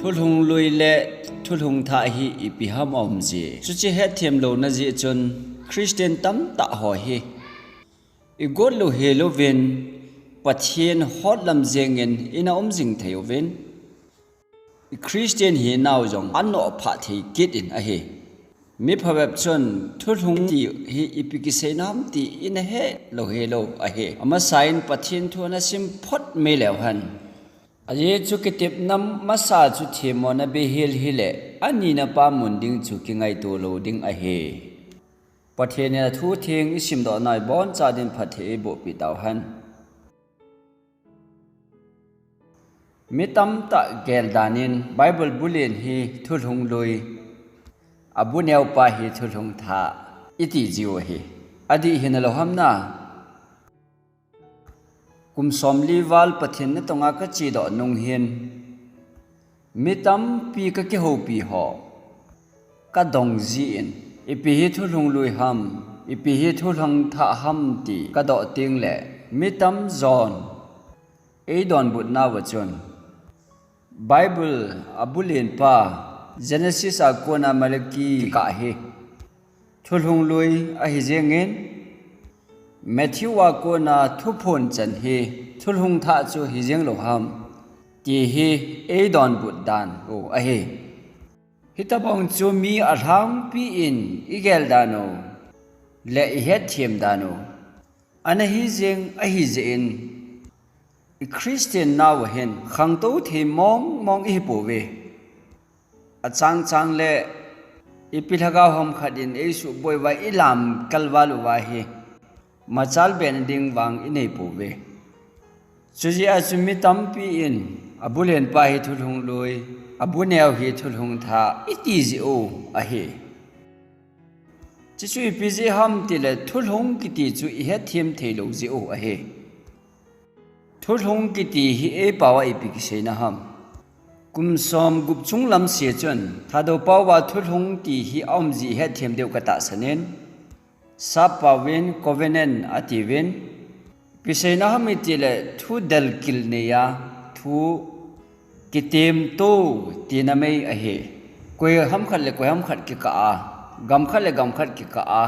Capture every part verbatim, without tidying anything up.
Thulhung lui le thulhung thah hi ipi ham aum ji. Chuche hetthem louna jeh chun Christian tamtah ho hi i got lou hel uvin Pathen hotlam jengin ina um jing thei uvin, i Christian hinau jong anoh phah thei kit in ahi. Mi phabep chun thulhung ti hi ipi kiseina ham ti ina he lou hel u ahi. Amasa in Pathen thu ana sim phot mai leu hen, ajeh chu kitepna masa chu themmona bei hel hile, anina pa mun ding chu kingaito lou ding ahi. Pathen in athu theng i simdoh nau iboncha din phatthei eiboh peh tau hen. Mi tamtah geldan in Bible bulen hi thulhung lui, abu neo pa hi thulhung thah iti jiu ahi. Adih hina lou ham na? Kum somli val Pathen natong a kache doh nung hin, mi tampi kakihoupi ho kadong jin, ipi hi thulhung lui ham, ipi hi thulhung thah ham ti kadoh teng le, mi tamjon eidonbut nauva chun, Bible abulen pa, Genesis a kona Malachi kikah hi thulhung lui ahi jengin, Matthew a kona thuphon chan hi thulhung thah chu hi jeng lou ham ti hi eidonbut dan u ahi. Hitobang chu mi alhangpi in igel dan u le ihetthem dan u ana hi jeng ahi jeh in, i Christian nauva hin khangtou thei mong mong ihi pouve. Achang chang le ipi lhagao ham khat in eisuboi uva ilam kalval uva hi machal bena ding vang inei pouve. Chujeh a chu mi tampi in abulen pa hi thulhung lui, abu neo hi thulhung thah iti jeh u ahi. Chuchu ipi jeh ham tile thulhung kiti chu ihetthem thei lou jeh u ahi. Thulhung kiti hi eipao a ipi kiseina ham? Kum somgup chunglam se chun Thadou pao a thulhung ti hi aum ji ihetthem diu katahsan in, sap paovin covenant atiuvin, ipi seina ham itile thu delkil neiya, thu kitemto tina mai ahi. Koi ham khat le koi ham khat kikah a, gam khat le gam khat kikah a,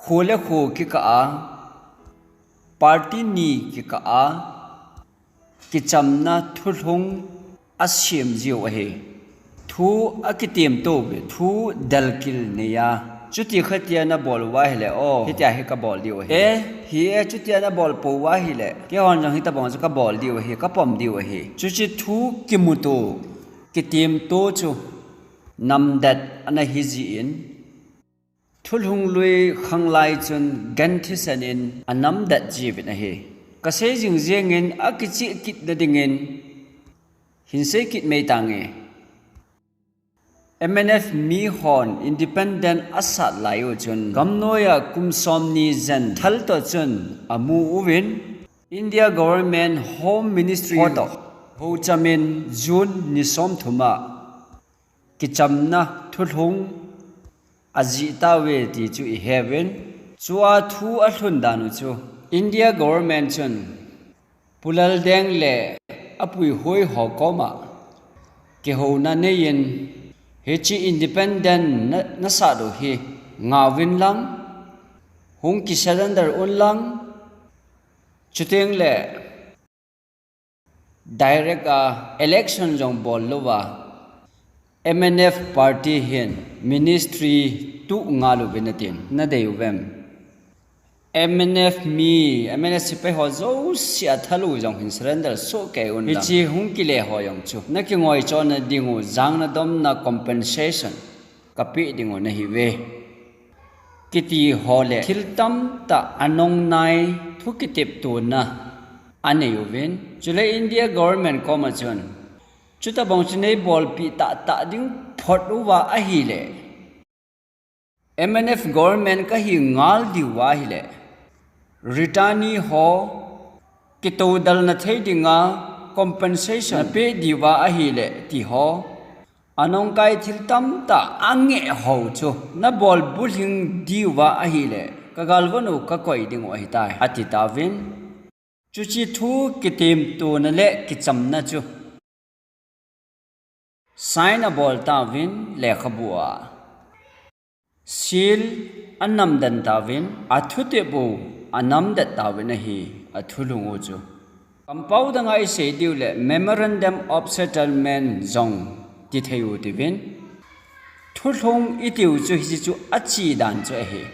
kho le kho kikah a, party ni kikah a, kichamna thulhung asem jiu ahi. Thu akitemto uve, thu delkil neiya. Chuti khatia nabol uva ahile, o, hitia hi kabol diu ahi. E, hi e, chutia nabol pou uva ahile, keihon jong hitobang chu kabol diu ahi, kapom diu ahi. Chuche thu kimuto, kitemto chu namdet ana hi jin, thulhung lui khanglai chun gan thisan in anamdet jiuvin ahi. Kasei jing jengin akicheh kitna dingin hinsei kit mai tange. M N F mihon independent asat lai u chun gamnoiya kum somni jen thaltoh chun amu uvin, India Government Home Ministry ho toh houchamin June ni somthum a kichamna thulhung ajih tauve ti chu iheuvin, chua thu alhun dan u chu India Government chun Pu Laldeng le apuihoi ho koma kihouna neiyin, hiche independent na, nasat u hi ngauvin lang, hung kisurrender un lang, chuteng le direct a election jong bol louva M N F party hin ministry tuh ngal uvin atin, nadei uvem? M N F mi, M N F sepai ho jouse athal u jong hin surrender soh kei un lang. Hiche hung kile ho jong chu nakingoi chonna ding u, jangna domna compensation kapeh ding u nahiuve, kiti ho le thil tamtah anungnai thu kiteptona anei uvin. Chule India government koma chun, chutobang chu neibolpeh tahtah ding phot uva ahile, M N F government kahi ngal diuva ahile, returnee ho kitoudalna thei dinga compensation napeh diuva ahile, ti ho, anungkai thil tamtah angeh ho chu nabol bulhing diuva ahile, kagalvon u kakoi ding u ahitai, ati tauvin. Chuche thu kitemtona le kichamna chu Sign abol tauvin lekhabu a. Seal anamdan tauvin, athutep u anamdet tauvin ahi, athulhung u chu. Kampau danga isei diu le Memorandum of Settlement jong tithei u tivin. Thulhung itiu chu hiche chu achi dan chu ahi.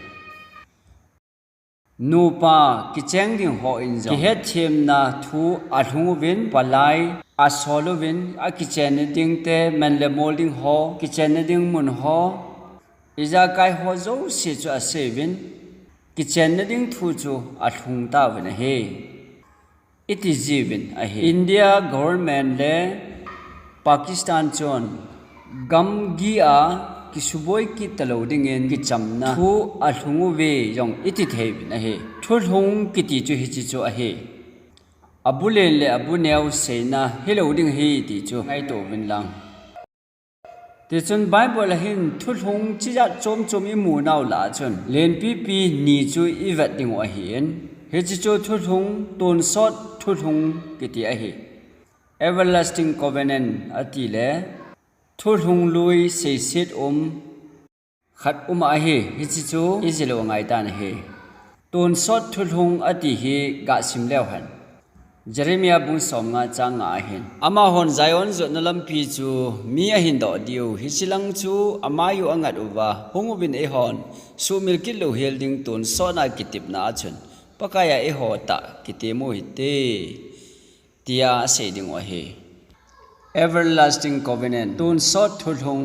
Nupa kicheng ding hon jong kihetthemna thu alhung uvin, palai asol uvin, akichenna ding te, men le mol ding ho, kichenna ding mun ho, ijakai ho jouse chu asei uvin, kichenna ding thu chu alhung tauvin ahi. Iti jiuvin ahi. India government le Pakistan chun gamgi a kisuboi kit talou dingin kichamna thu alhung uve jong iti thei uvin ahi. Thulhung kiti chu hiche chu ahi. Abulen le abuneo seina hilou ding ahi ti chu ngaito uvin lang. Tichun Bible a hin thulhung chijat chom chom imu nau lah a chun lenpipi ni chu ivet ding u ahin. Hiche chu thulhung tonsot thulhung kiti ahi. Everlasting Covenant ati le thulhung lui seiset um khat um ahi. Hiche chu ijil u angai tan ahi. Tonsot thulhung ati hi gasim leu hen. Jeremiah bung somnga chang nga ahin. Amahon Zion jotna lampi chu mi ahin doh diu, hiche lang chu amai u angat uva, hung uvin eihon sumil kit louhel ding tonsotna kitepna a chun Pakai a eiho tah kitem u hite, tia asei ding u ahi. Everlasting Covenant, tonsot thulhung.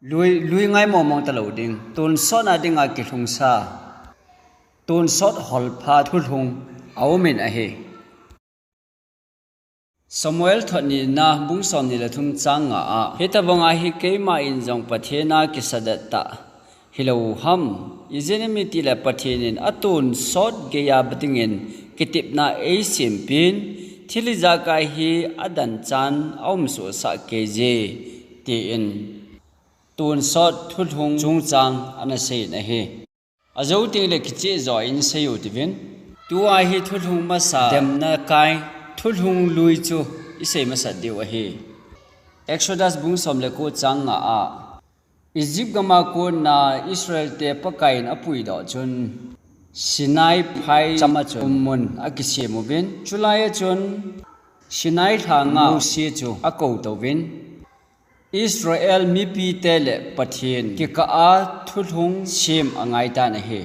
Lui, lui ngai mong mong talou ding. Tonsotna dinga kilhungsa tonsot holpha thulhung aumin ahi. Samuel thot nina bung somni le thum chang nga a, hitabanga hi keima in jong Pathen a kisadet tah hilou ham? Ijeh inem itile Pathen in atonsot geiya bat dingin kitepna eisempin, thil ijakai hi adan chan aum sohsah keije, tin tonsot thulhung chungchang ana seiyin ahi. Ajou tengle kicheh jo in sei u tivin. Tua hi thulhung masa demna kai, thulhung lui chu isei masat diu ahi. Exodus bung som le ko chang nga a, Egypt gama kona Israel te Pakai in apuidoh chun Sinai phaicham a chun ummun akisem uvin. Chulai a chun Sinai lhanga Mose chu akou touvin. Israel mipite le Pathen kikah a thulhung sem angai tan ahi.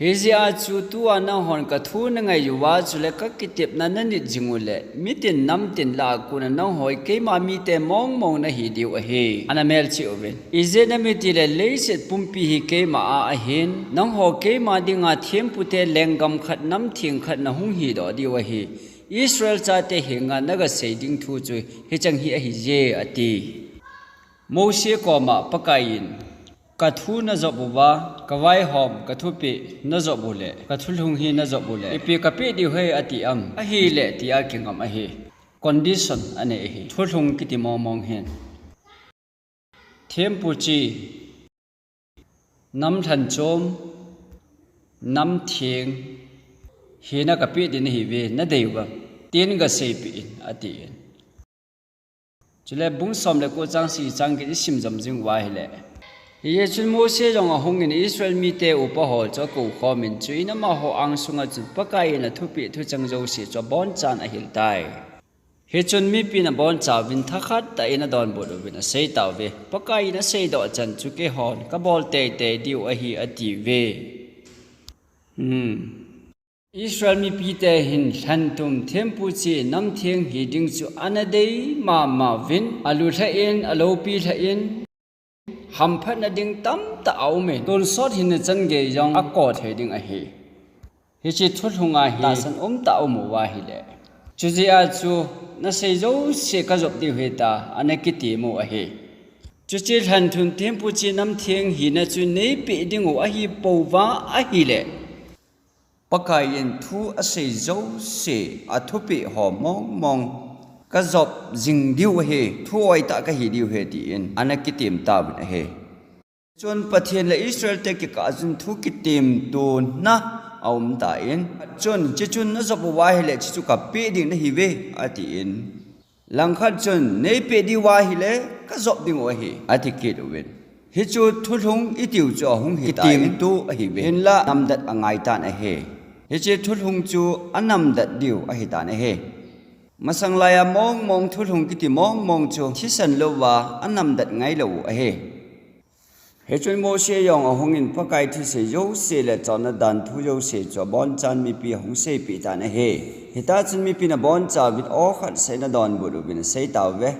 Hijeh a chu tua nanghon kathu nangai uva chule kakitepna nanit jing u le, mitin namtin lah a kona nangho hi keima mite mong mong nahi diu ahi, ana melchih uvin. Ijeh inem itile leiset pumpi hi keima a ahin, nangho keima dinga thempu te lenggam khat namtheng khat nahung hidoh diu ahi. Israel chate henga nagasei ding thu chu hicheng hi ahije, ati. Mose koma Pakai in, kathu najop uva, kavaihom, kathupeh najop u le, kathulhung hi najop u le, ipi kapeh diu ham ati am? Ahile, tia kingam ahi. Condition anei ahi. Thulhung kiti mong mong hin. Thempu chi, nam lhanchom, nam theng, hina kapeh ding nahiuve, nadei uvam? Tin gaseipeh in, atin. Chule bung som le ko chang sagi chang get isim jom jing uva ahile. Hijeh chun Mose jong ahungin Israel mite upa ho chu akou khomin, chuin amaho angsunga chun Pakai in athupeh thucheng jouse chu abonchan ahil tai. Hichun mipin abonchauvin thakhat tah in adonbut uvin aseitauve, Pakai in aseidoh chan chu keihon kabol teitei diu ahi, atiuve. Hmm. Israel mipite hin lhantum thempu chi namtheng hi ding chu anadei mama uvin, alu lhah in, aloupi lhah in, hamphatna ding tamtah aume. Tonsot hinna chan gei jong akou thei ding ahi. Hiche thulhunga hi tahsan umtah aum uva ahile, chujeh a chu nasei jouse kajop diu ahi tia ana kitem u ahi. Chuche lhanthum thempu chi namtheng hina chu neipeh dingu ahipouva ahile, Pakai in thu asei jouse, athupeh ho mong mong kajop jing diu ahi, thu oitah kahi diu ahi, tin ana kitem tauvin ahi. Chun Pathen le Israel te kikah a chun thu kitemtona aumtan, chun, chuche chun najop uva ahile, chuche chu kapeh ding nahiuve, atin. Langkhat chun, "Neipeh diu ahile, kajop ding u ahi," ati kit uvin. Hichu thulhung itiu chu ahung hita in tu ahiuve. Hinla namdat angai tan ahi. Hiche thulhung chu anamdat diu ahitan ahi. Masang laiya mongmong thulhung kiti mongmong chu thisan louva anamdat ngailou u ahi. Hichun Mose jong ahungin Pakai thusei jouse le chonna danthu jouse chu abonchan mipi ahung seipeh tan ahi. Hitachun mipin abonchauvin aw khat seh in adonbut uvin aseitauve.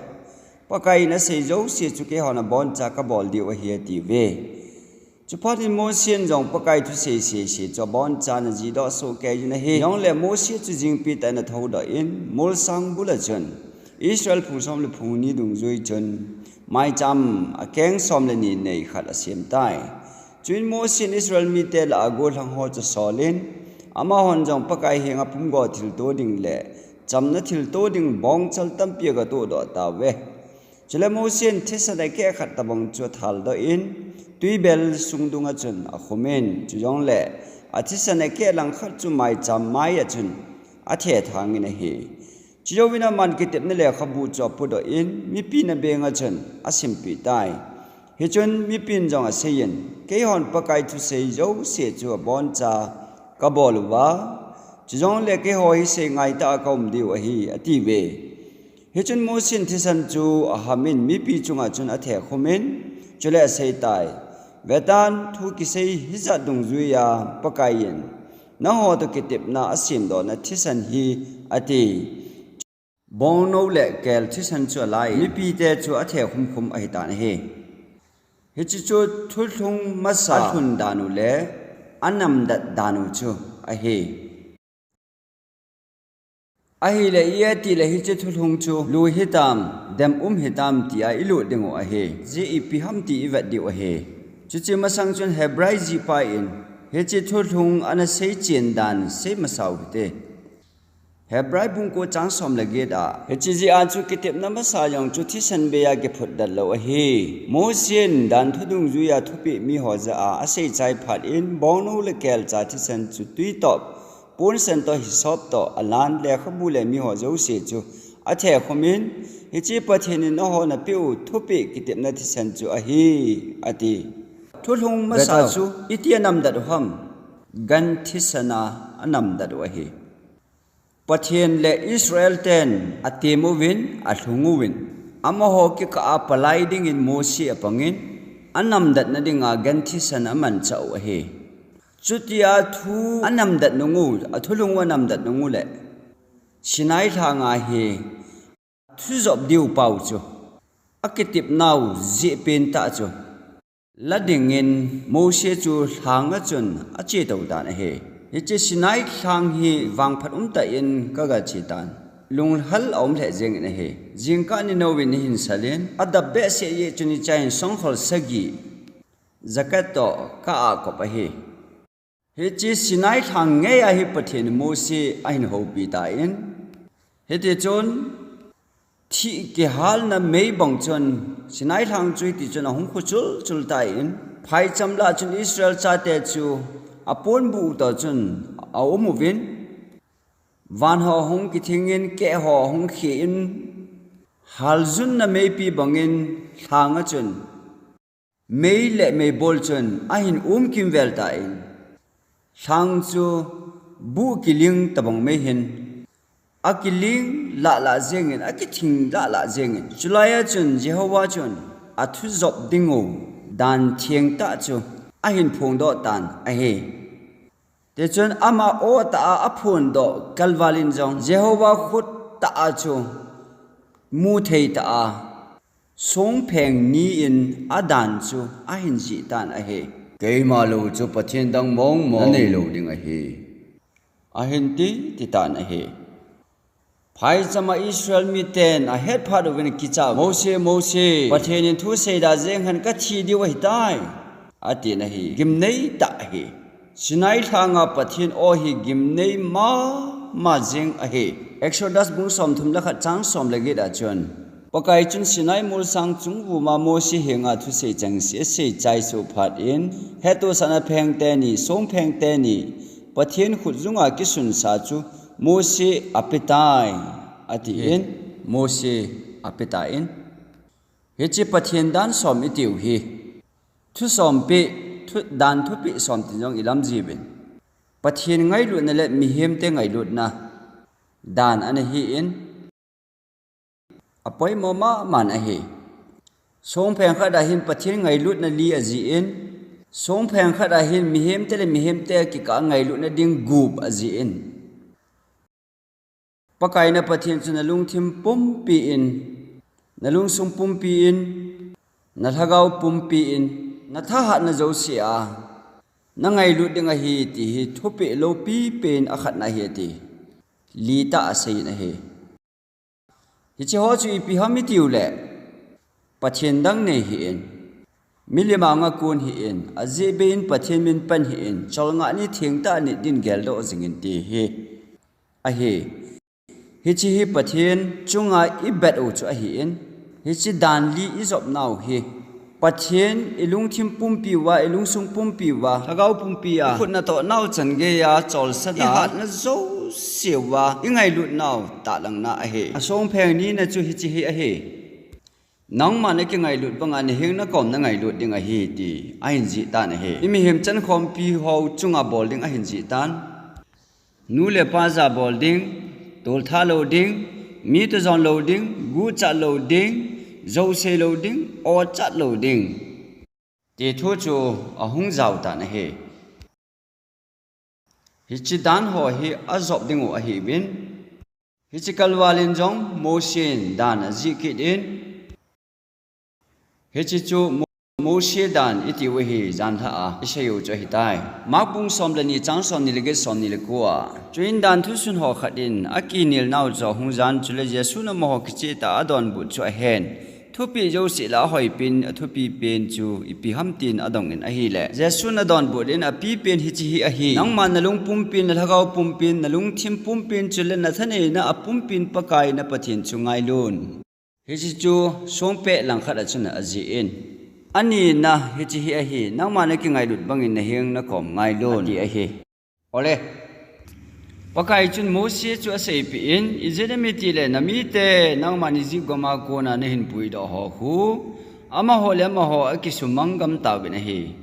Pakaiyin asei jouse chu keihon aboncha kabol diu ahi atiuve. Chuphat in Mosen jong Pakai thusei sese chu abonchan ajihdoh sohkei jin ahi. Hijongle Mose chu jingpi tah in athoudoh in, molsang bula chun Israel phung som le phung ni dungjui chun maicham akeng som le ni nei khat asemtai. Chuin Mosen Israel mite lah a gollhang ho chu asolin, amahon jong Pakai henga pumgo thilto ding le chamna thilto ding bongchal tampi agatohdoh tauve. Chule Mosen thisan akeh khat tobang chu athaldoh in, tuibel sung dunga chun akhumin, chujongle athisan akeh langkhat chu maicham maiya chun athethangin ahi. Chujouvin aman kitepna lekhabu chu apudoh in, mipin abenga chun asimpeh tai. Hichun mipin jong aseiyin, "Keihon Pakai thusei jouse chu aboncha kabol uva, chujongle keiho hi seingaitah a kaum diu ahi," atiuve. Hichun Mosen thisan chu ahamin mipi chunga chun athekhumin, chule aseitai, "Vetan, thu kisei hijat dungjuiya Pakaiyin, nangho toh kitepna asemdohna thisan hi," ati. Bongnou le kel thisan chu alai, mipite chu athekhum khum ahitan ahi. Hiche chu thulhung masa alhun dan u le anamdat dan u chu ahi. Ahile, iatile hiche thulhung chu lui hitam, dem um hitam tia ilut dingu ahi. Jeh ipi ham ti ivet diu ahi. Chuche masang chun Hebrai jihpa in hiche thulhung ana seichen dan seimasau hite. Hebrai bung ko chang som le get a, hiche jeh a chu kitepna masa jong chu thisan beiya kiphutdet lou ahi. Mosen danthu dungjuiya thupeh miho jah a aseichai phat in, bongnou le kelcha thisan chu twi toh, ponsan toh, hisop toh, alan lekhabu le miho jouse chu athekhumin, hiche Pathen in nangho napeh u thupeh kitepna thisan chu ahi, ati. Thulhung masa chu iti anamdat u ham? Gan thisan a anamdat u ahi. Pathen le Israel ten atem uvin, alhung uvin, amaho kikah a palai dingin Mose apangin, anamdatna dinga gan thisan amanchah u ahi. Chutia thu anamdat nungu, athulhung u anamdat nungu le Sinai lhanga hi thujop diu pau chu akitepnau jeh pentah chu la dingin Mose chu lhanga chun achetou tan ahi. Hiche Sinai lhang hi vangphat umtah in kaga che tan. Lunghal aum lheh jengin ahi. Jingkah ninouvin ihin salin, adap behseh jeh chun ichai in songkhol sagi jacket toh ka-akop ahi. Hiche Sinai lhang ngeiya hi Pathen in Mose ahin houpi tan, hitichun thih kihalna mei bang chun Sinai lhang chu hitichun ahung khuchul chul tan, phaicham lah chun Israel chate chu aponbuh toh chun aum uvin, van ho ahung kithingin, keh ho ahung khen, haljunna meipi bangin lhanga chun mei le meibol chun ahin um kimvel tan, lhang chu buh kiling tobang mei hin akiling lahlah jengin, akithing lahlah jengin, chulaiya chun Jehovah chun athujop dingu dan thengtah chu ahin phongdoh tan ahi. Tichun ama aw tah a aphondoh kalval in jong Jehovah khut tah a chu muthei tah a songpheng ni in adan chu ahin jih tan ahi. Keima lou chu Pathen dang mongmong nanei lou ding ahi, ahin ti, ti tan ahi. Phaichama Israel miten ahet phat uvin kicha, "Mose, Mose, Pathen in thu seida jeng hen kathi diu ahitai," atin ahi. Gimnei tah ahi. Sinai lhanga Pathen aw hi gimnei mama jeng ahi. Exodus bung somthum le khat chang som le get a chun, Pakai chun Sinai molsang chungvuma Mose henga thusei chengse aseichai soh phat in, hettohsahna pheng teni, songpheng teni, Pathen khutjunga kisunsa chu Mose apetai, atin. Mose apetan. Hiche Pathen dan som itiu hi. Thusompi, thu, dan thupi som tin jong ilam jiuvin. Pathen ngailutna le mihemte ngailutna dan ana hin. Apoimo mama ahi. Songpheng khat a hin Pathen ngailutna li ajih in. Songpheng khat a hin mihemte le mihemte kikah ngailutna ding gup ajih in. Pakai na Pathen chu nalungthim pumpi in, nalungsung pumpi in, nalhagao pumpi in, nathahatna jouse a nangailut ding ahi ti hi thupeh loupi pen akhatna ahi ati. Litah a aseiyin ahi. Hiche ho chu ipi ham itiu le, Pathen dang nei hih in, milim anga kon hih in, ajeh bei in Pathen min pan hih in, cholngah ni thengtah ni din geldoh jing in ti hi ahi. Hiche hi Pathen chunga ibet u chu ahi in, hiche dan li ijop nau hi Pathen ilungthim pumpi uva, ilungsung pumpi uva, lhagao pumpi a, ikhut natoh nau chan geiya cholsada, ihatna jouse uva ingailut nau tahlangna ahi. Asongpheng nina chu hiche hi ahi. Nangma nakingailut banga naheng nakom nangailut ding ahi ti ahin jih tan ahi. Imihem chankhompi ho chunga bol ding ahin jih tan. Nu le pa jabol ding, toltha lou ding, mi tojon lou ding, guchat lou ding, jousei lou ding, ochat lou ding. Ti thu chu ahung jao tan ahi. Hiche dan ho hi ajop ding u ahiuvin. Hiche kalval in jong Mose in dan ajih kit in. Hiche chu Mo-, Mose dan itiu ahi, janhi a isei u chu ahitai. Mark bung som le ni chang som ni le get, som ni le ko a. Chuin dan thusun ho khat in akinel nau chu ahung jan, chule Jesun amaho kicheh tah a adonbut chu ahen. Thupeh jouse lah a ahoipen, athupi pen chu ipi ham tin adong in ahile, Jesun adonbut in apipen hiche hi ahi. Nangma nalung pumpin, nalhagao pumpin, nalungthim pumpin, chule nathaneina a pumpin Pakai na Pathen chu ngailun. Hiche chu songpeh langkhat a chun ajih in. Anina hiche hi ahi, nangma nakingailut bangin naheng nakom ngailun, ati ahi. Ole. Pakai chun Mose chu aseipeh in, ijeh inem itile, namite nangman Egypt gam a kona nahin puidoh ho khu, amaho le amaho akisumang gam tauvin ahi.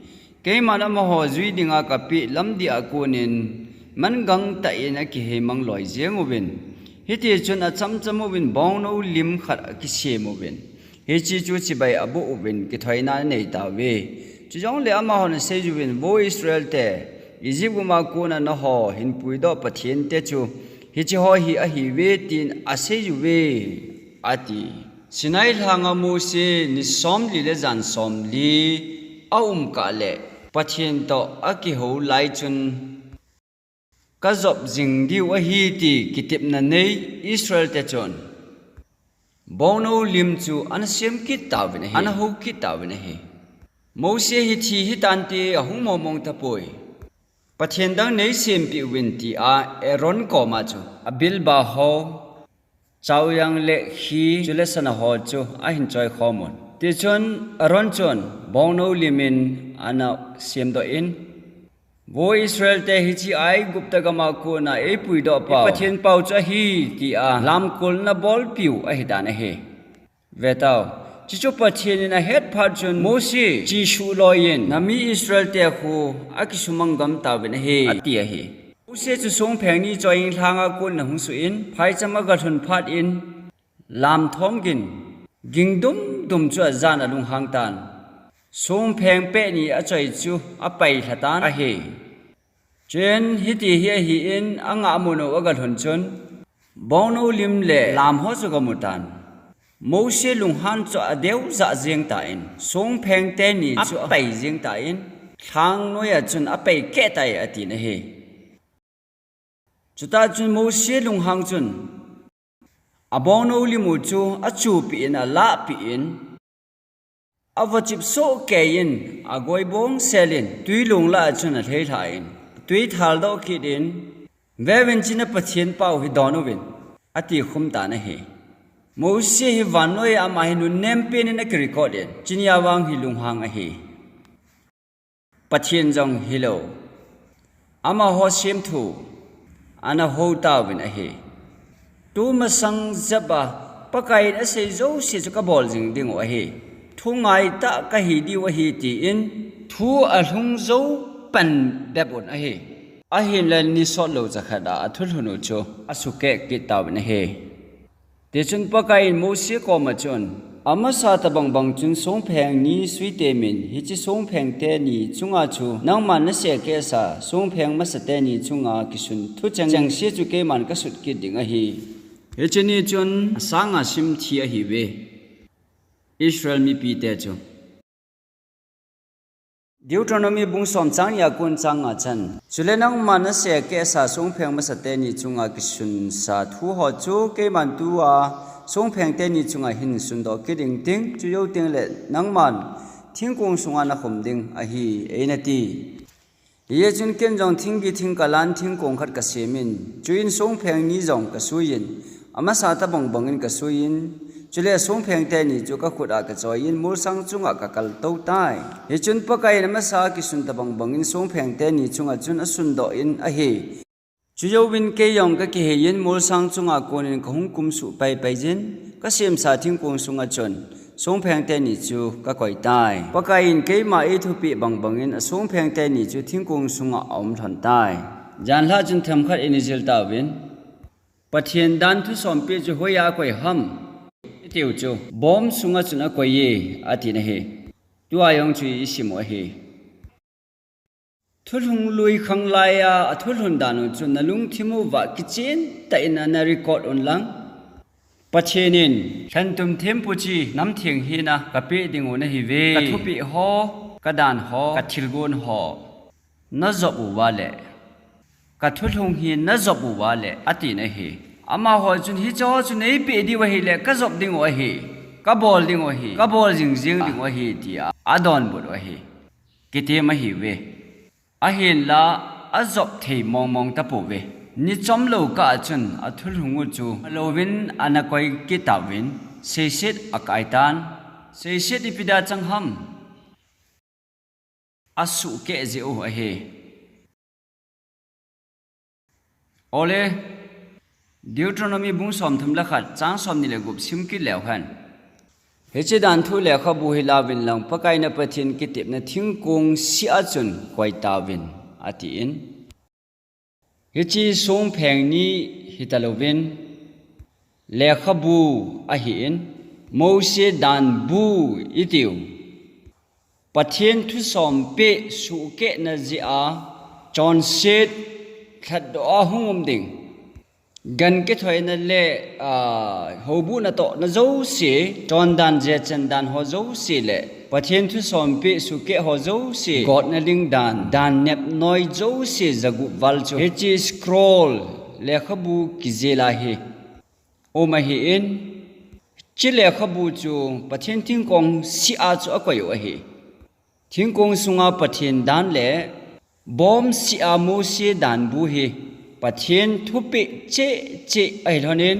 Keiman amaho jui dinga kapeh lamdih a konin man gangtah in akihei mang loi jeng uvin. Hiti chun achamcham uvin bongnou lim khat akisem uvin. Hiche chu chibai aboh uvin kithoina anei tauve. Chujongle amahon asei uvin, Vo Israel te, Egypt gam a kona nangho hin puidoh Pathen te chu hiche ho hi ahiuve tin asei uve, ati. Sinai lhanga Mose ni somli le jan somli aum kah le Pathen toh akihou lai chun kajop jing diu ahi ti kitepna nei Israel te chun bongnou lim chu ana sem kit tauvin ahi, ana hou kit tauvin ahi. Mose hi thi hitante ahung mongmong tapoi. Pathen dang nei sempeh uvin tia Aaron koma chu abilba ho, chaojang le khi, chule sana ho chu ahin choikhom un. Tichun Aaron chun bongnou lim in ana semdoh in, Vo Israel te, hiche Aigupta gam a kona eipuidoh pau, Pathen pau chu ahi, tia lamkolna bolpiu ahidan ahi. Vetau. Chuchu Pathen in ahet phat chun, Mose, chesuh loi in, nami Israel te khu akisumang gam tauvin ahi, ati ahi. Mose chu songpheng ni choi in lhanga kona hung suh in, phaicham agalhun phat in, lamthom gin, ging dumdum chu ajan alunghang tan. Songpheng peh ni achoi chu apailha tan ahi. Chuin hiti hi ahin, angah mun u agalhun chun, bongnou lim le lam ho chu agamu tan. Mose lunghan chu adeujah jeng tan, songpheng teni chu apai jeng tan, lhang noiya chun apai keh tai atin ahi. Chutah chun Mose lunghang chun, abongnou lim u chu achupeh in, alahpeh in, avachip sohkei in, agoi bongsel in, twi long lah a chun alheilhah in, twi thaldoh kit in, Veuvin, hiche na Pathen pau hi don uvin, ati khum tan ahi. Mose hi vannoiya ama hi nunnem pen in akirecord in, chunia vang hi lunghang ahi. Pathen jong hilou, amaho semthu ana hou tauvin ahi. Tumasang jep a Pakaiyin asei jouse chu kabol jing diu ahi. Thu ngaitah kahi diu ahi, tin thu alhung jou pan bep un ahi. Ahinla ni sot lou cha khat a athulhun u chu asukeh kit tauvin ahi. Tichun Pakaiyin Mose koma chun, Amasa tobang bang chun songpheng ni suite min, hiche songpheng teni chunga chu nangman nasehkehsa songpheng masate ni chunga kisun thucheng chengse chu keiman kasut kit ding ahi. Hiche ni chun asanga simthi ahiuve. Israel mipite chu. Deuteronomy bung som chang ni a kon chang nga chan. Chule nangman nasehkehsa songpheng masate ni chunga kisunsa thu ho chu keiman tua songpheng teni chunga hin sundoh kit ding ting, chujou tengle nangman thingkong sunga nakhum ding ahi, eina ti. Hijeh chun ken jong thinggi thingkalan thingkong khat kasemin, chuin songpheng ni jong kasuiyin, amasa tobang bangin kasuiyin, chule songpheng teni chu kakhut a kachoiyin, molsang chunga kakaltou tai. Hichun Pakaiyin amasa kisun tobang bangin songpheng teni chunga chun asundoh in ahi. Chujouvin kei jong kakiheiyin, molsang chunga konin kahung kumsuh paipai jin, kasemsa thingkong sunga chun songpheng teni chu kakoi tai. Pakaiyin keima eithupeh bang bangin asongpheng teni chu thingkong sunga aum lhon tai. Janhi chun themkhat ina jil tauvin, Pathen dan thusompi chu hoiya akoi ham, itiu chu, bom sunga chun akoiye, atina ahi. Tua jong chu isim u ahi. Thulhung lui khanglai a athulhun dan u chu nalungthim uva kichen tah in ana record un lang. Pathen in, lhentum thempu chi namtheng hina kapeh diu nahiuve. Kathupeh ho, kadan ho, kathilgon ho najop uva le, kathulhung hi najop uva le, atina ahi. Amaho chun hicheho chu neipeh diu ahile kajop diu ahi, kabol diu ahi, kabol jing jing diu ahi, tia adonbut u ahi. Kitem ahiuve. Ahinla, ajop thei mong mong tapouve. Ni chomlou kah a chun athulhung u chu alouvin ana koi kit tauvin, seiset akai tan. Seiset ipi dia chang ham? Asuhkeh jeh u ahi. Ole, Deuteronomy bung somthum le khat, chang somni le gup sim kit leu hen. Hiche danthu lekhabu hi lauvin lang, Pakai na Pathen kitepna thingkong sih a chun koi tauvin, atin. Hiche songpheng ni hitalouvin, lekhabu ahin, Mose danbu itiu. Pathen thusompi suhkehna jeh a, chonset lhatdoh a hung um ding, gan kithoina le, aa, houbuhna tohna jouse, chondan jechan dan ho jouse le Pathen thusompi suhkeh ho jouse, gotna ling dan, dan nepnoi jouse jagup val chu hiche scroll lekhabu kijel a hi um ahin, hiche lekhabu chu Pathen thingkong sih a chu akoi u ahi. Thingkong sunga Pathen dan le bom sih a Mose danbu hi Pathen thupeh cheh cheh ahi lhonin,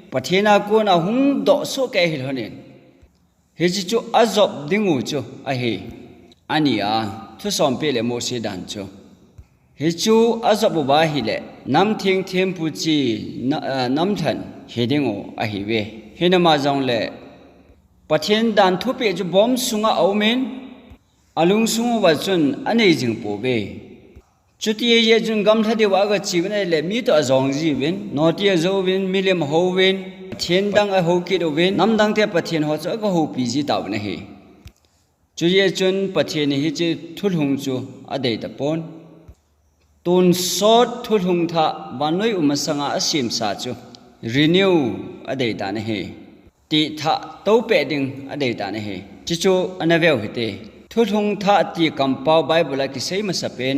Pathen a kona hung doh sohkei ahi lhonin, hiche chu ajop diu chu ahi. Ani a, thusompi le Mose dan chu. Hichu ajop uva ahile, namtheng thempu chi na, ah, namlhen hi diu ahiuve. Hinama jongle, Pathen dan thupeh chu bom sunga aumin, alungsung uva chun anei jing pouve. Chuti ahijeh chun gamlha diuva agache uvin ahile, mi toh ajong jiuvin, noti ajouvin, milim ahouvin, Pathen dang ahou kit uvin, namdang te Pathen ho chu agahoupi ji tauvin ahi. Chujeh chun Pathen in hiche thulhung chu adei tapon. Tonsot thulhung thah vannoi um masanga asemsa chu renew adei tan ahi. Tithah toupeh ding adei tan ahi. Chuchu ana veu hite. Thulhung thah ti kampao Bible a kisei masapen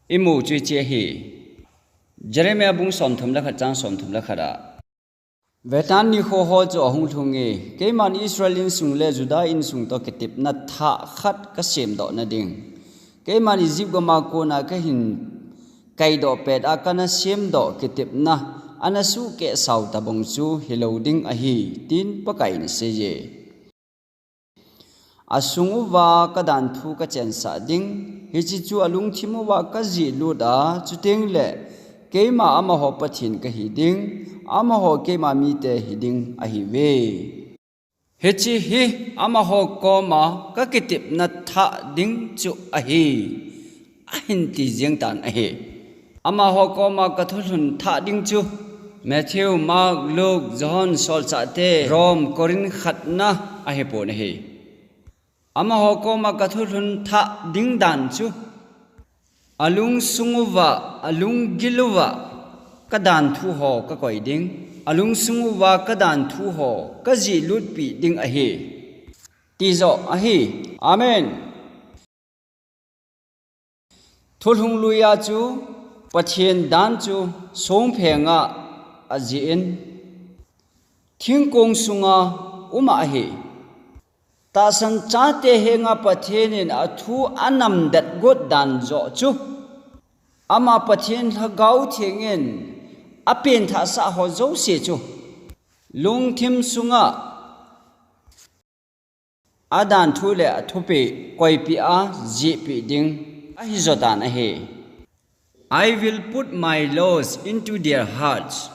imu chu hiche ahi. Jeremiah bung somthum le khat chang somthum le khat a. Vetan nikho ho chu ahung lhunge, keiman Israel insung le Judah insung toh kitepna thah khat kasemdoh nading, keiman Egypt gam a kona kahin kaidoh pet a kana semdoh kitepna ana suhkeh sao tabang chu hilou ding ahi, tin Pakai in aseiye. Asung uva kadanthu kachensah ding, hiche chu alungthim uva kajihlut a, chuteng le keima amaho Pathen kahi ding, amaho keima mite hiding ahiuve. Hiche hi amaho koma kakitepna thah ding chu ahi, ahin ti jeng tan ahi. Amaho koma kathulhun thah ding chu Matthew, Mark, Luke, John, Solchahte, Rome, Corinth khatna ahipon ahi. Amaho koma kathulhun thah ding dan chu alungsung uva, alunggil uva kadanthu ho kakoi ding, alungsung uva kadanthu ho kajih lutpi ding ahi, ti joh ahi. Amen. Thulhung lui a chu Pathen dan chu songpheng a ajih in, thingkong sunga um ahi. Tahsan chate henga Pathen in athu anamdet got dan joh chu, ama Pathen Lhagao Theng in apenthahsah ho jouse chu lungthim sunga adanthu le athupeh koipeh a jihpeh ding ahi joh tan ahi. I will put my laws into their hearts,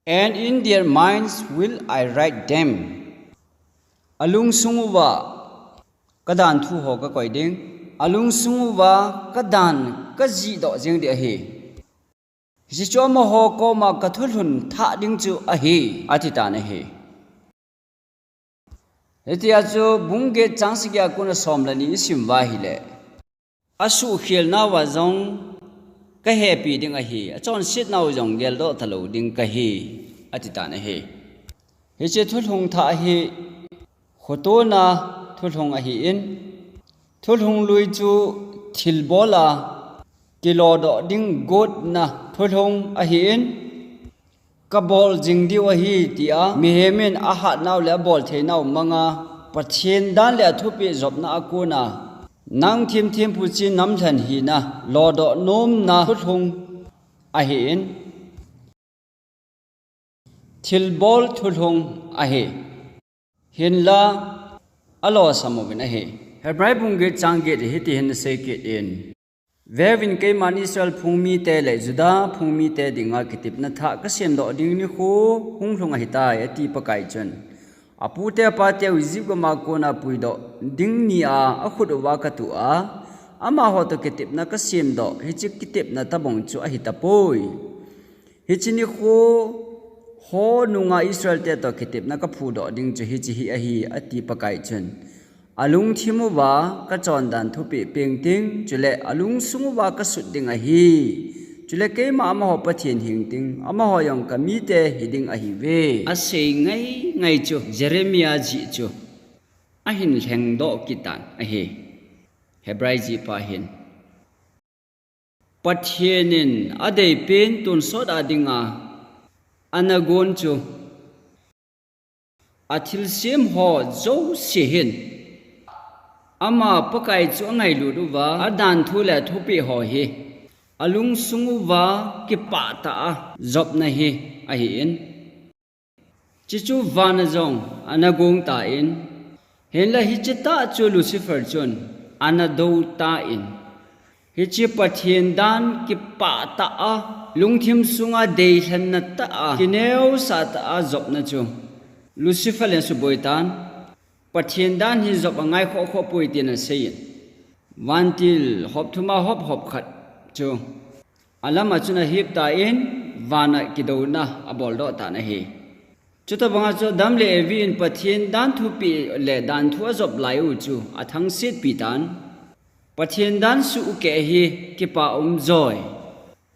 and in their minds will I write them. Alungsung uva kadanthu ho kakoi ding, alungsung uva kadan kajihdoh jeng ding ahi. Hiche chu amaho koma kathulhun thah ding chu ahi, ati tan ahi. Hitia chu bung get chang sagi a kon a som le ni isim uva ahile, asuhkhelnauva jong kahepi ding ahi, achonsetnau jong geldoh talou ding kahi, ati tan ahi. Hiche thulhung thah hi khotona thulhung ahin, thulhung lui chu thilbol a kilodoh ding gotna thulhung ahin, kabol jing diu ahi tia mihem in ahatnau le aboltheinau manga Pathen dan le athupeh jopna a kona nang thim thim puchi namlhen hina lodoh nomna thulhung ahin, thilbol thulhung ahi. Hinla alosam uvin ahi. Hebrai bung get chang get hitihin asei kit in, Veuvin, keiman Israel phung mite le Juda phung mite dinga kitepna thah kasemdoh ding nikho hunglhung ahitai, ati Pakai chun. Apute apateu Egypt gam a kona puidoh ding nia akhut uva katuh a, amaho toh kitepna kasemdoh hiche kitepna tobang chu ahitapoi. Hiche nikho ho nunga Israelte toh kitepna kaphudoh ding chu hiche hi ahi, ati Pakai chun. Alungthim uva kachondan thupeh peng ting, chule alungsung uva kasut ding ahi. Chule keima amaho Pathen hing ting, amaho jong kamite hiding ahiuve, asei ngai ngai chu Jeremiah jih chu ahin lhengdoh kit tan ahi. Hebrai jihpa hin Pathen in adeipen tonsot a dinga ana gon chu, athilsem ho jouse hin ama Pakai chu angailut uva, adanthu le athupeh ho hi alungsung uva kipah tah a jopna hi ahin. Chuchu vana jong ana gong tan, hinla hiche tah chu Lucifer chun ana dou tan, hiche Pathen dan kipah tah a, lungthim sunga deilhenna tah a, kineosah tah a jopna chu Lucifer in asuboi tan. Pathen dan hi jop angai khoh khoh poi tin asei in, vantil hop thum a hop hop khat chu alam a chun ahip tan, vana kidouna aboldoh tan ahi. Chutobanga chu Adam le Evi in Pathen dan thupeh le danthu ajop lai u chu athangsetpi tan. Pathen dan suhkeh hi kipa um joi.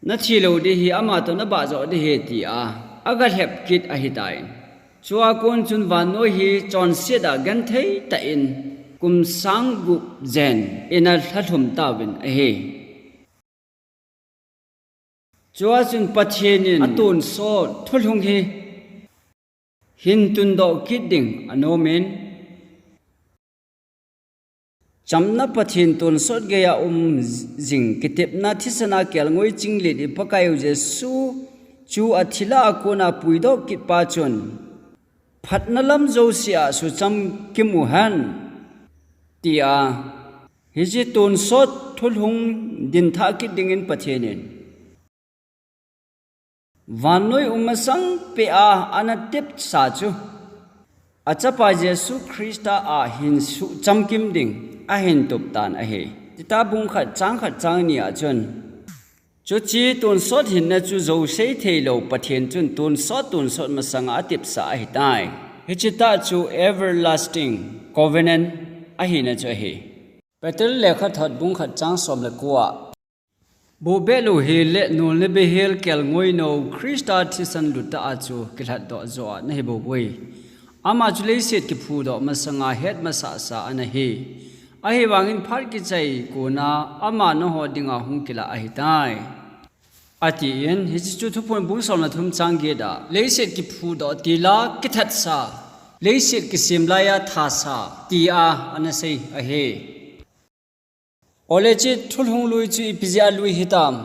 Nathi lou ding ahi, ama toh nabah joh ding ahi, tia aga lhep kit ahitan. Chua kon chun vannoi hi chonset a genthei tah in kum sang gup jen in alhalhum tauvin ahi. Chua chun Pathen in atonsot thulhung hi hin tundoh kit ding anom in, chamna Pathen tonsot geiya um jing kitepna thisan a kelngoi chinglet i Pakai u Jesu chu athi lah a kona puidoh kit pa chun, phatna lam jouse a sucham kim uhen, tia hiche tonsot thulhung dinthah kit dingin Pathen in Vannoi um masang peh a ana tepsa chu, a Chapa Jesu Christa a hin suhchamkim ding ahin tup tan ahi. Tita bung khat chang khat chang ni a chun, chuche tonsot hinna chu jousei theilou Pathen chun tonsot tonsot masanga atepsa ahitai. Hiche tah chu everlasting covenant ahina chu ahi. Peter lekhathot bung khat chang som le ko a, bohbeh louhel le nolna beihel kelngoinou Christa thisan lutah a chu kilhatdoh joh a nahi bou poi. Ama chu leiset kiphudoh masanga hetmasahsa ana hi. Ahivangin phat kichai kona ama nangho dinga hung kilah ahitai, atin, hiche chu Thuphon bung som le thum chang get a, leiset kiphudoh tila kithatsa, leiset kisem laiya thasa tia ana sei ahi. Ole hiche thulhung lui chu ipi jeh a lui hitam?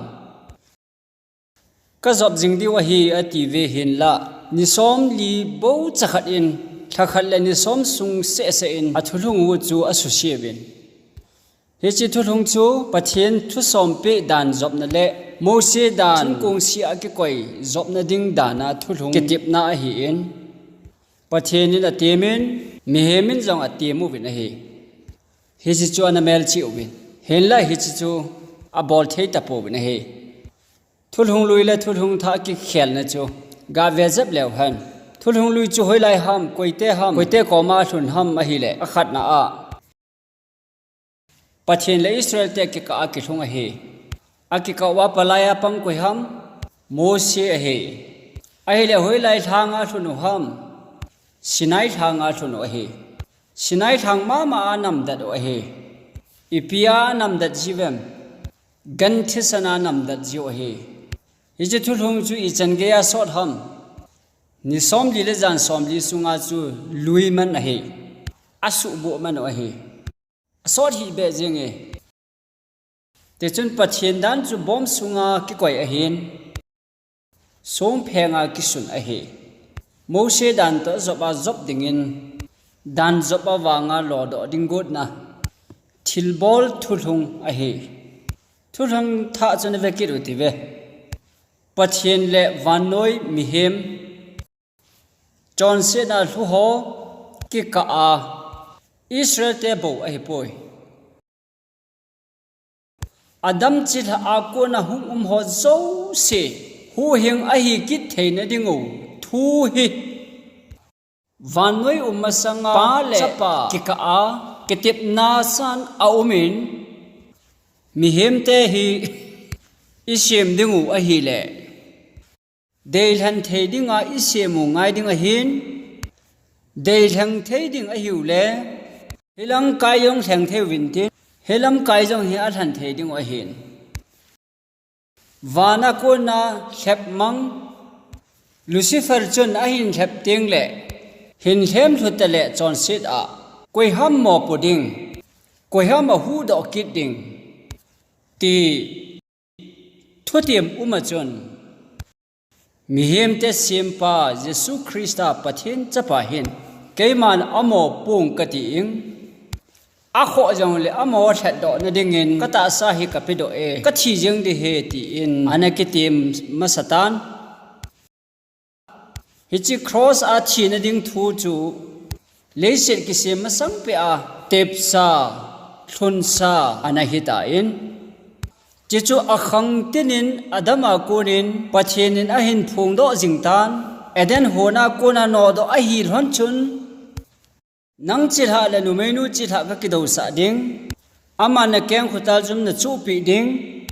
Kajop jing diu ahi atiuve hinlah, ni somli bou chakhat in, lhakhat le ni som sung sehseh in athulhung u chu asuse uvin. Hiche thulhung chu Pathen thusompeh dan jopna le Mose dan thingkong sea kikoi jopna ding dana thulhung kitepna ahin, Pathen in atemin, mihem in jong atem uvin ahi. Hiche chu ana melchih uvin, hinlah hiche chu abol thei tapouvin ahi. Thulhung lui le thulhung thah kikhelna chu gave jep leu hen. Thulhung lui chu hoilai ham, koite ham, koite koma alhun ham ahile, akhatna a, Pathen le Israel te kikah a kilhung ahi. Akikah uva palai a pang koi ham? Mose ahi. Ahile hoilai lhanga alhun u ham? Sinai lhanga alhun u ahi. Sinai lhang mama a anamdat u ahi. Ipi a anamdat jiuvem? Gan thisan a anamdat jiu ahi. Hiche thulhung chu ichan geiya sot ham? Ni somli le jan somli sunga chu lui man ahi. Asuhboh man u ahi. Asot hih beh jenge. Tichun Pathen dan chu bom sunga kikoi ahin, songphenga kisun ahi. Mose dan toh jop a jop dingin, dan jop a vanga lodoh ding gotna thilbol thulhung ahi. Thulhung thah chu nave kit u hitive. Pathen le vannoi, mihem, chonsetna lhu ho kikah a, Israel te bou ahipoi. Adam chilhah a kona hung um ho jouse huhhing ahi kit theina dingu thu hi, vannoi um masanga Pa le Chapa kikah a kitepna san aumin, mihem te hi isem dingu ahile, deilhen thei dinga isem u ngai ding ahin, deilhen thei ding ahiule, hilamkai jong lhen thei uvin tin, hilamkai jong hi alhen thei dingu ahin. Vana kona lhepmang Lucifer chun ahin lhep tengle, hin lhem lhu tale chonset a, koiham mopo ding, koiham ahuhdoh kit ding, ti thutem um a chun, mihem te sempa Jesu Christa Pathen Chapa hin, keiman amo pong kati ing, akhoh jongle amo lhatdoh na dingin katahsa hi kapedoh e, kathi jeng ding ahi, tin ana kitem masatan. Hiche cross a thina ding thu chu leiset kisem masang peh a tepsa, lhunsa ana hitan, chuchu akhang tinin Adam a konin Pathen in ahin phongdoh jingtan, Eden hon a kona nodoh ahilhon chun, nang chilhah le numeinu chilhah kakidousah ding, aman nakeng khotal jum nachuhpeh ding,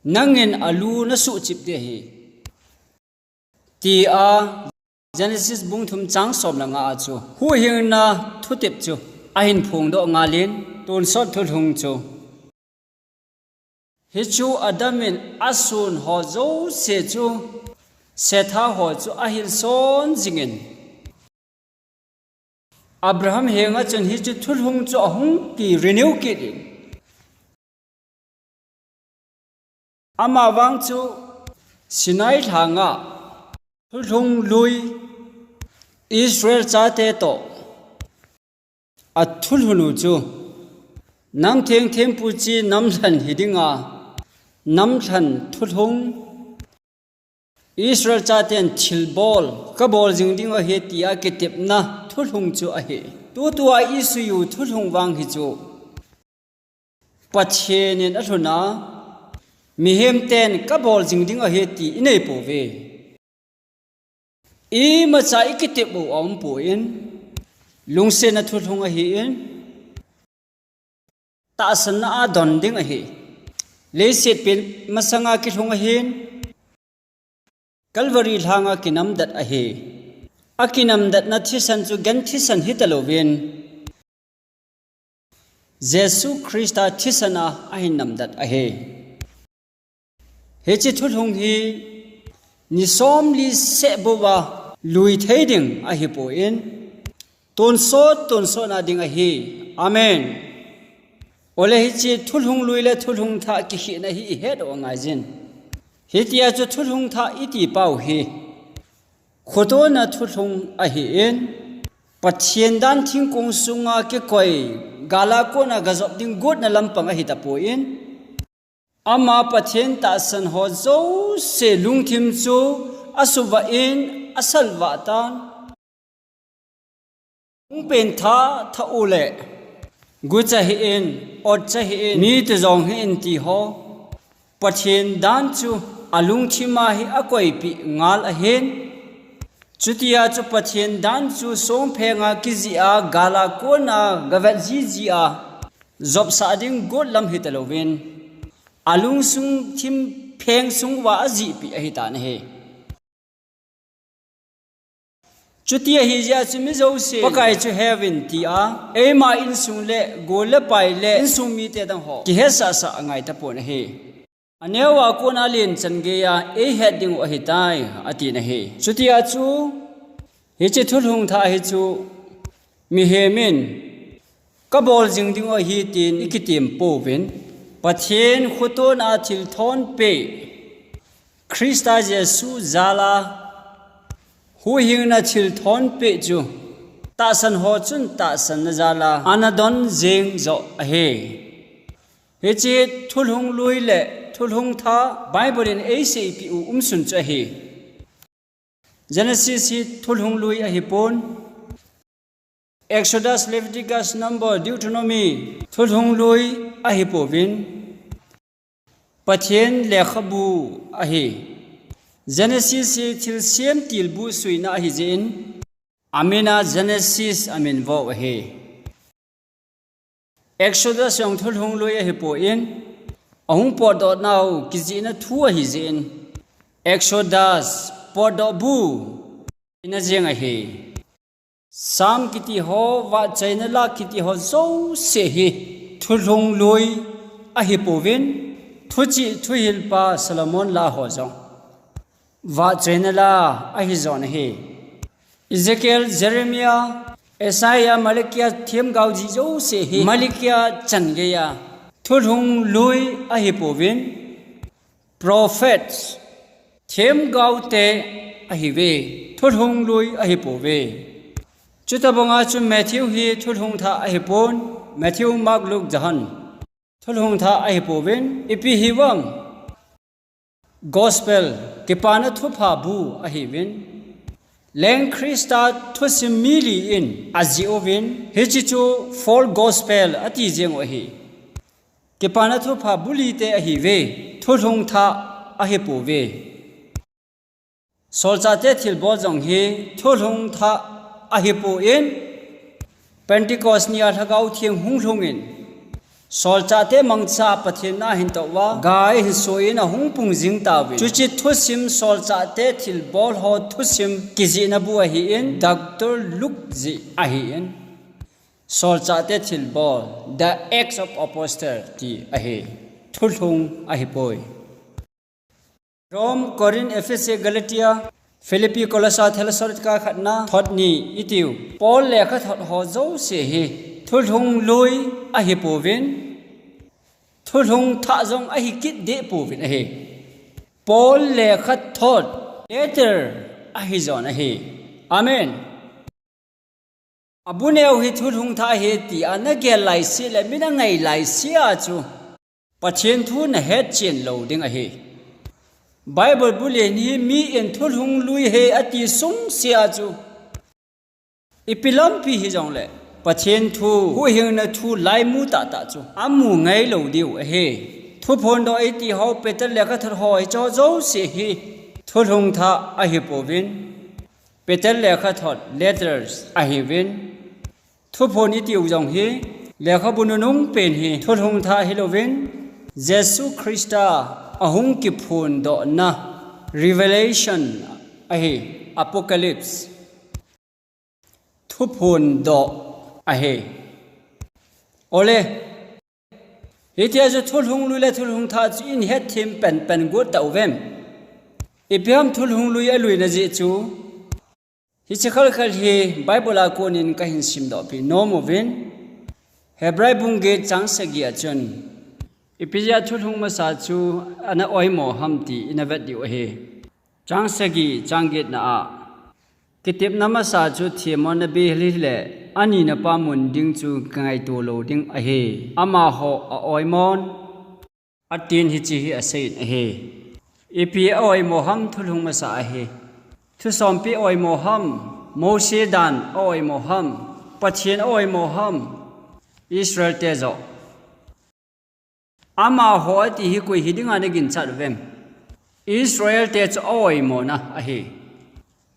nangin alu nasuhchip ding ahi, tia Genesis bung thum chang som le nga a chu huhhingna thutep chu ahin phongdoh ngalin, tonsot thulhung chu, hichu Adam in ason ho jouse chu, Seth ho chu ahilson jingin, Abraham henga chun hichu thulhung chu ahung ki renew kit in, amavang chu Sinai lhanga thulhung lui Israel chate toh athulhun u chu, nam thengtheng pu chi namlhen hi dinga, Namlhan thulhung, Israel chaten thilbol kabol jing ding ahi tia kitepna thulhung chu ahi. Tutua isuiyu thulhung vang hi chu Pathen in alhun a, mihem ten kabol jing ding ahi ti inei pouve. Imacha ikitep u aumpoi, lungsetna thulhung ahin, tahsanna a don ding ahi. Leiset pen masanga kilhung ahin, Calvary lhanga kinamdet ahi. Akinamdetna thisan chu gan thisan hitalouvin, Jesu Christa thisan a ahin namdet ahi. Hiche thulhung hi ni somli seh bouva lui thei ding ahipon, tonsot tonsot na ding ahi. Amen. Ole hiche thulhung lui le thulhung thah kikhehna hi ihet u angaijin. Hitia chu thulhung thah iti pau hi khotona thulhung ahin, Pathen dan thingkong sunga kikoi, gala kona gajop ding gotna lampang ahitapon, ama Pathen tahsan ho jouse lungthim chu asuvah in, asalvah tan. Hung pen thah, thah u le, gucha hih in, otcha hih in, mi tijong hih in ti ho, Pathen dan chu alungthim a hi akoipeh ngal ahin. Chutia chu Pathen dan chu songphenga kijih a gala kona gavet jiji a jopsah ding got lam hitalouvin, alungsung thim pheng sung uva ajihpeh ahitan ahi. Chuti ahijeh a chu mi jouse Pakai chu heuvin tia eima insung le gol le pai le insung mite dang ho kihetsah sah angaitapon ahi. Aneo a kona alen chan geiya eihet ding u ahitai, atin ahi. Chutia chu hiche thulhung thah hi chu mihem in kabol jing ding u ahi tin ikitem pouvin, Pathen khotona thilthon peh, Christa Jesu jala huhhingna thilthon peh chu tahsan ho chun tahsanna jala ana don jeng joh ahi. Hiche thulhung lui le thulhung thah Bible in eiseipeh u umsun chu ahi. Genesis hi thulhung lui ahipon, Exodus, Leviticus, Number, Deuteronomy thulhung lui ahipouvin, Pathen lekhabu ahi. Genesis hi thilsem tilbu suina ahijeh in, amin a Genesis amin vo ahi. Exodus jong thulhung lui ahipon, ahung potdoh nau kijihna thu ahijeh in, Exodus potdoh bu ina jeng ahi. Psalm kiti ho, vahchoina la kiti ho jouse hi thulhung lui ahipouvin, thuchih thuhilpa Solomon la ho jong vahchoina la ahijon ahi. Ezekiel, Jeremiah, Isaiah, Malachi themgao jih jouse hi Malachi chan geiya thulhung lui ahipouvin, prophets, themgao te ahiuve, thulhung lui ahipouve. Chutabanga chu Matthew hi thulhung thah ahipon, Matthew, Mark, Luke, Johan thulhung thah ahipouvin, ipi hiuvem, Gospel, Kipana Thupha bu ahiuvin. Leng Christa thusim mi li in ajih uvin, hiche chu Four Gospel ati jeng u ahi. Kipana Thupha bu li te ahiuve, thulhung thah ahipouve. Solchahte thilbol jong hi thulhung thah ahipon, Pentecost nia Lhagao Theng hung lhungin, solchahte mangcha Pathen na ahin touva, gai hin soh in ahung pung jing tauvin. Chuche thusim solchahte thilbol ho thusim kijihna bu ahin, Doctor Luke jih ahin, solchahte thilbol, The Acts of Apostle ti ahi, thulhung ahipoi. Rome, Corinth, Ephesia, Galatia, Philippi, Colossa, Thessalonicha khatna, thot ni itiu. Paul lekhathot ho jouse hi thulhung lui ahipouvin, thulhung thah jong ahikit deh pouvin ahi. Paul lekhathot, letter, ahijon ahi. Amen. Abu neo hi thulhung thah ahi tia nagel laisea le mi nangai laisea chu Pathen thu nahet chen lou ding ahi. Bible bulen hi mi in thulhung lui ahi ati sungse a chu, ipi lampi hijongle, Pathen thu, huhhingna thu laimu tahtah chu amu ngai lou diu ahi. Thuphondoh iti ho, Peter lekhathot ho, hiche jouse hi thulhung thah ahipouvin, Peter lekhathot, letters, ahiuvin. Thuphon itiu jong hi lekhabu nunung pen hi thulhung thah ahilouvin, Jesu Christa ahung kiphondohna, Revelation, ahi, Apocalypse. Thuphondoh ahi. Ole, hitia chu thulhung lui le thulhung thah chu ihin hetthem penpen got tauvem? Ipi ham thulhung lui aluina jeh chu? Hiche khalkhal hi Bible a konin kahin simdohpeh nom uvin, Hebrai bung get chang sagi a chun, ipi jeh a thulhung masa chu ana oimo ham ti ina vet diu ahi. Chang sagi, chang getna a, kitepna masa chu themmona bei hel hile, anina pa mun ding chu kingaito lou ding ahi. Amaho a-oimon, atin hiche hi aseiyin ahi. Ipi a-oimo ham thulhung masa ahi? Thusompi a-oimo ham, Mose dan a-oimo ham, Pathen a-oimo ham, Israel te joh? Amaho ati hi koi hidinga naginchat uvem? Israel te chu a-oimona ahi.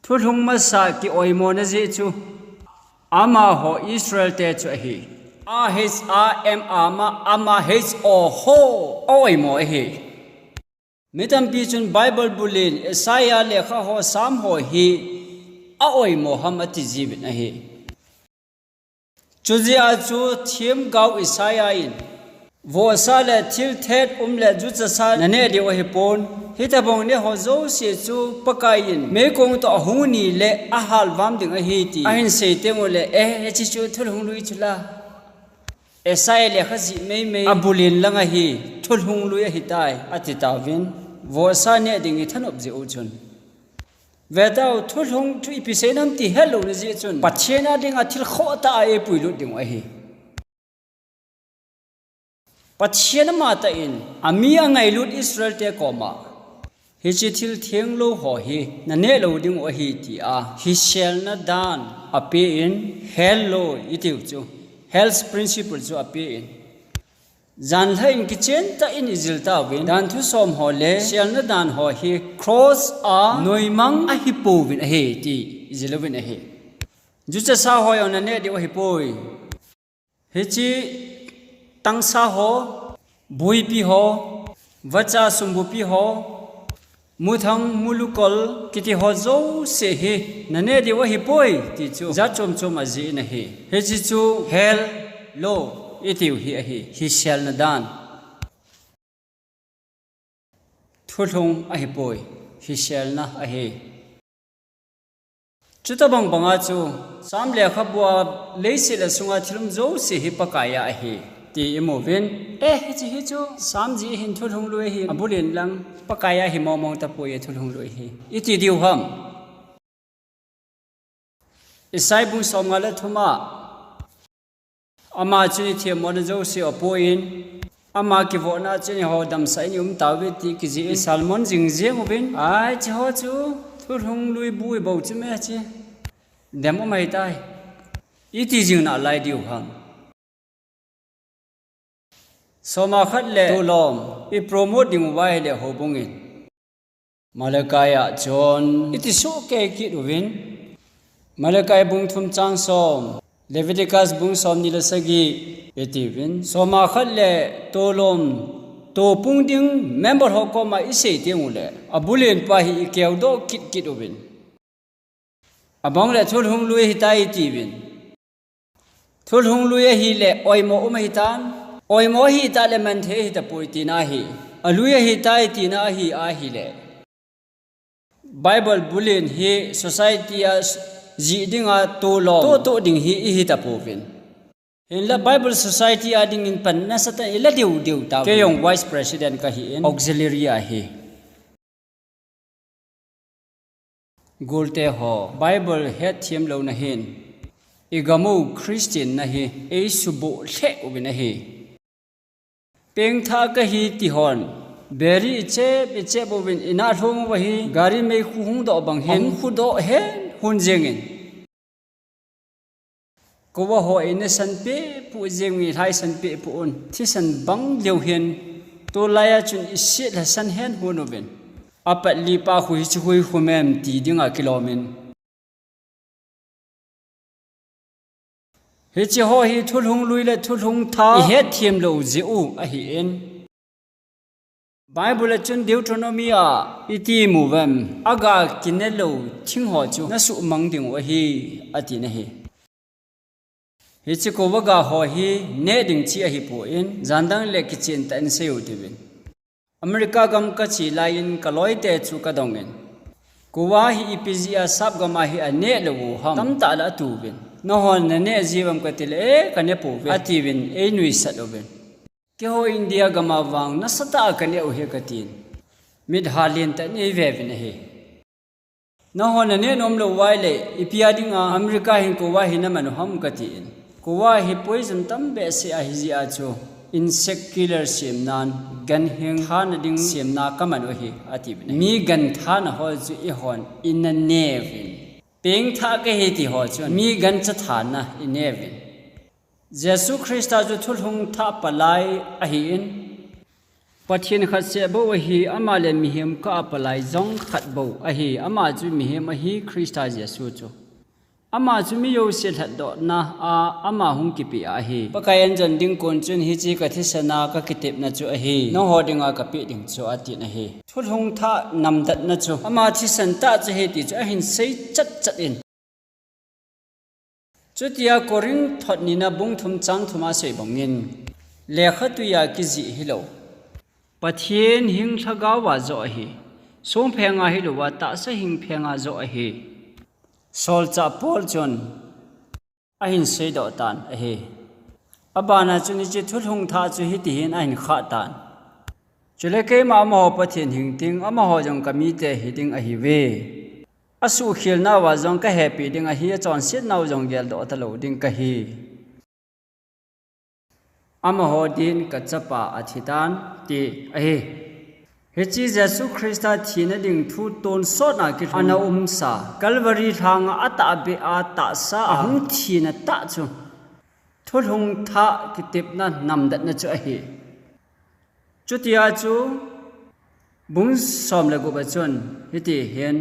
Thulhung masa ki-oimona jeh chu, amaho Israel te chu ahi. A H A M A ma, ama H O ho, a-oimo ahi. Mi tampi chun Bible bulen Isaiah lekha ho, Psalm ho hi a-oimo ham ati jiuvin ahi. Chujeh a chu themgao Isaiah in, vohsa le thilthet um le juchasa naneh diu ahipon, hitobang neh ho jouse chu Pakaiyin meikong toh ahung ni le ahalvam ding ahi ti ahin sei tengule, eh, hiche chu thulhung lui chu la, Isaiah lekha jih meimei abulen lang ahi, thulhung lui ahitai, ati tauvin, vohsa neh ding ithanop jeh u chun. Vetau, thulhung chu ipi seinam ti hetlouna jeh chun, Pathen a dinga thil khohtah a eipuilut dingu ahi. Pathen amatah in, ami angailut Israel te koma, hiche thil thenglou ho hi naneh lou dingu ahi tia hiselna dan apen, hell law itiu chu, hell's principle chu apen. Janlhah in kichen tah in ijil tauvin, danthu som ho le selna dan ho hi cross a noimang ahipouvin ahi ti ijil uvin ahi. Juchasa ho jong naneh diu ahipoi. Hiche tangsa ho, buipi ho, vacha sumbupi ho, muthang, mulukol kiti ho jouse hi naneh diu ahipoi ti chu jat chom chom ajih in ahi. Hiche chu hell law itiu hi ahi, hiselna dan. Thulhung ahipoi, hiselna ahi. Chutobang banga chu, Psalm lekhabua leiset le sunga thil um jouse hi Pakaiya ahi ti imuvin. Eh, hiche hi chu Psalm jih hin thulhung lui ahi, abulen lang Pakaiya hi mong mong tapoi, thulhung lui hi, iti diu ham? Isaiah bung somnga le thum a, ama chun ithemmona jouse apoh in, ama kivohna chun eiho damsah in ium tauve ti kijih in, isermon jing jeng uvin, ai, hiche ho chu thulhung lui bu ibou chu me hiche, dem um ahitai, iti jing nalai diu ham? Soma khat le tolom, ipromote dinguva ahile houbung in, Malachi a chun iti sohkei kit uvin, Malachi bung thum chang som, Leviticus bung somni le sagi, itiuvin, soma khat le tolom topung ding member ho koma isei tengule, abulen pa hi ikeodoh kit kit uvin. Abang le thulhung lui ahitai itiuvin. Thulhung lui ahile oimo um ahitan. Oimo ahitah le manthei ahitapoi tina ahi. Alui ahitai tina ahi ahile, Bible bulen hi society a jih dinga tolom tohtoh ding hi ihitapouvin. Hinla Bible Society a dingin pan nasatah in ila diu diu tauve. Kei jong Vice President kahin, Auxiliary ahi. Golte ho, Bible hetthem louna hin igam u Christian na hi eisuboh lheh uvin ahi. Pengthah kahi ti hon beri ichep ichep uvin, ina lhung uva hi gari meikhu hung doh bang hin, hung khudoh hen hun jengin. Kouva ho ina sanpeh pu jeng uvin, lhai sanpeh pu un, thisan bang leu hin, tulai a chun isit lhasan hen hun uvin. Apat lipa khu hichu hui khu mem ti dinga kilomin. Hiche ho hi thulhung lui le thulhung thah ihet them lou jeh u ahin. Bible a chun Deuteronomy a iti mu vem, aga kine lou thing ho chu nasuhmang ding u ahi, ati na hi. Hiche kouva ga ho hi neh ding chi ahipon, jandang le kichen tah in sei u tivin. America gam kache lai in kaloite chu kadongin, kouva hi ipi jeh a sap gam a hi aneh lou u ham, tamtah la atu uvin. Nahon naneh ji uvem kati le, e, kane pouve, ati uvin, einuisat uvin. Keiho India gam a vang nasatah a kaneh u hi katin. Mit hah lentah in eive uvin ahi. Nahon naneh nom lou uva ahile, ipi a dinga America hin kouva hi naman u ham katin. Kouva hi poison tam behseh ahi jeh a chu, insect killer semnan, ganhing thana ding semna kaman u ahi, ati uvin ahi. Mi gan thana ho chu eihon ina ne uvin. Pengthah kahi ti ho chun mi gancha thana ine uvin. Jesu Christa chu thulhung thah palai ahin. Pathen khat seh bou ahi, ama le mihem kah a palai jong khat bou ahi, ama chu mihem ahi, Christa Jesu chu. Ama chu mi jouse lhatdohna a ama hung kipeh ahi. Pakai anjon ding kon chun hiche kathisan a kakitepna chu ahi, nangho dinga kapeh ding chu, atin ahi. Thulhung thah namdatna chu ama thisan tah chu ahi ti chu ahin sei chatchat in. Chutia Corinth thot nina bung thum chang thum a sei bangin, lekhatui a kijih hilou, Pathen hing lhagao a joh ahi. Songpheng a hilouva tahsa hing pheng a joh ahi. Solchah Paul chun ahin seidoh tan ahi. Abana chun hiche thulhung thah chu hitihin ahin khah tan. Chule keima amaho Pathen hing ding, amaho jong kamite hiding ahiuve. Asuhkhelnauva jong kahepi ding ahi, achonsetnau jong geldoh talou ding kahi. Amaho din kachapa athitan ti ahi. Hiche Jesu Christa thina ding thu tonsot a kilhon ana umsa, Calvary lhanga atahbeh a tahsa a hung thina tah chu thulhung thah kitepna namdatna chu ahi. Chutia chu bung som le gup a chun hitihin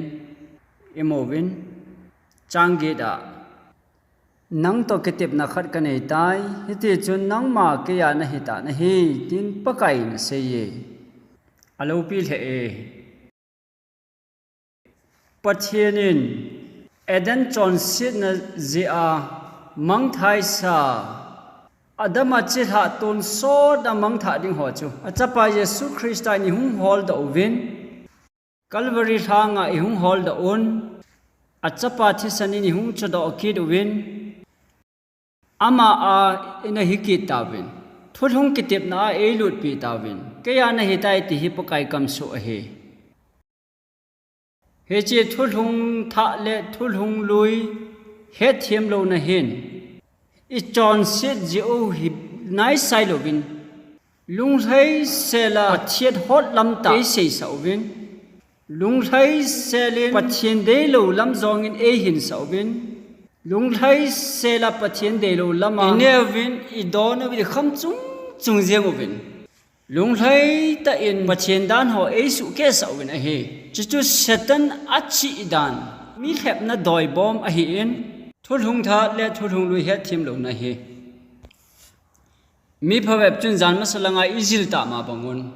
imu uvin, chang get a, nangtoh kitepna khat kaneitai, hitichun nangma keiya nahitan ahi, tin Pakaiyin aseiye. Aloupi lheh e. Pathen in Eden chonsetna jeh a mangthai sa, Adam a chilhah tonsot a mangthah ding ho chu achapa Jesu Christa in eihung holdoh uvin, Calvary lhanga eihung holdoh un, achapa thisan in eihung chohdoh kit uvin, ama a ina hikit tauvin, thulhung kitepna a eilutpi tauvin, keiya nahitai ti hi Pakai kamsoh ahi. Hiche thulhung thah le thulhung lui hetthem louna hin, ichonset jeh u hi naisai louvin, lunglhaisel a Pathen hot lamtah eiseisah uvin, lunglhaisel in Pathen deilou lam jongin eihinsah uvin, lunglhaisel a Pathen deilou lama ineh uvin, idon uvin, ikham chung chung jeng uvin, lunglhaitah in Pathen dan ho eisuhkehsah uvin ahi. Chuchu Satan achih dan, mi lhepna doibom ahin, thulhung thah le thulhung lui hetthem louna hi. Mi phabep chun jan masa langa ijil tah ma bangun,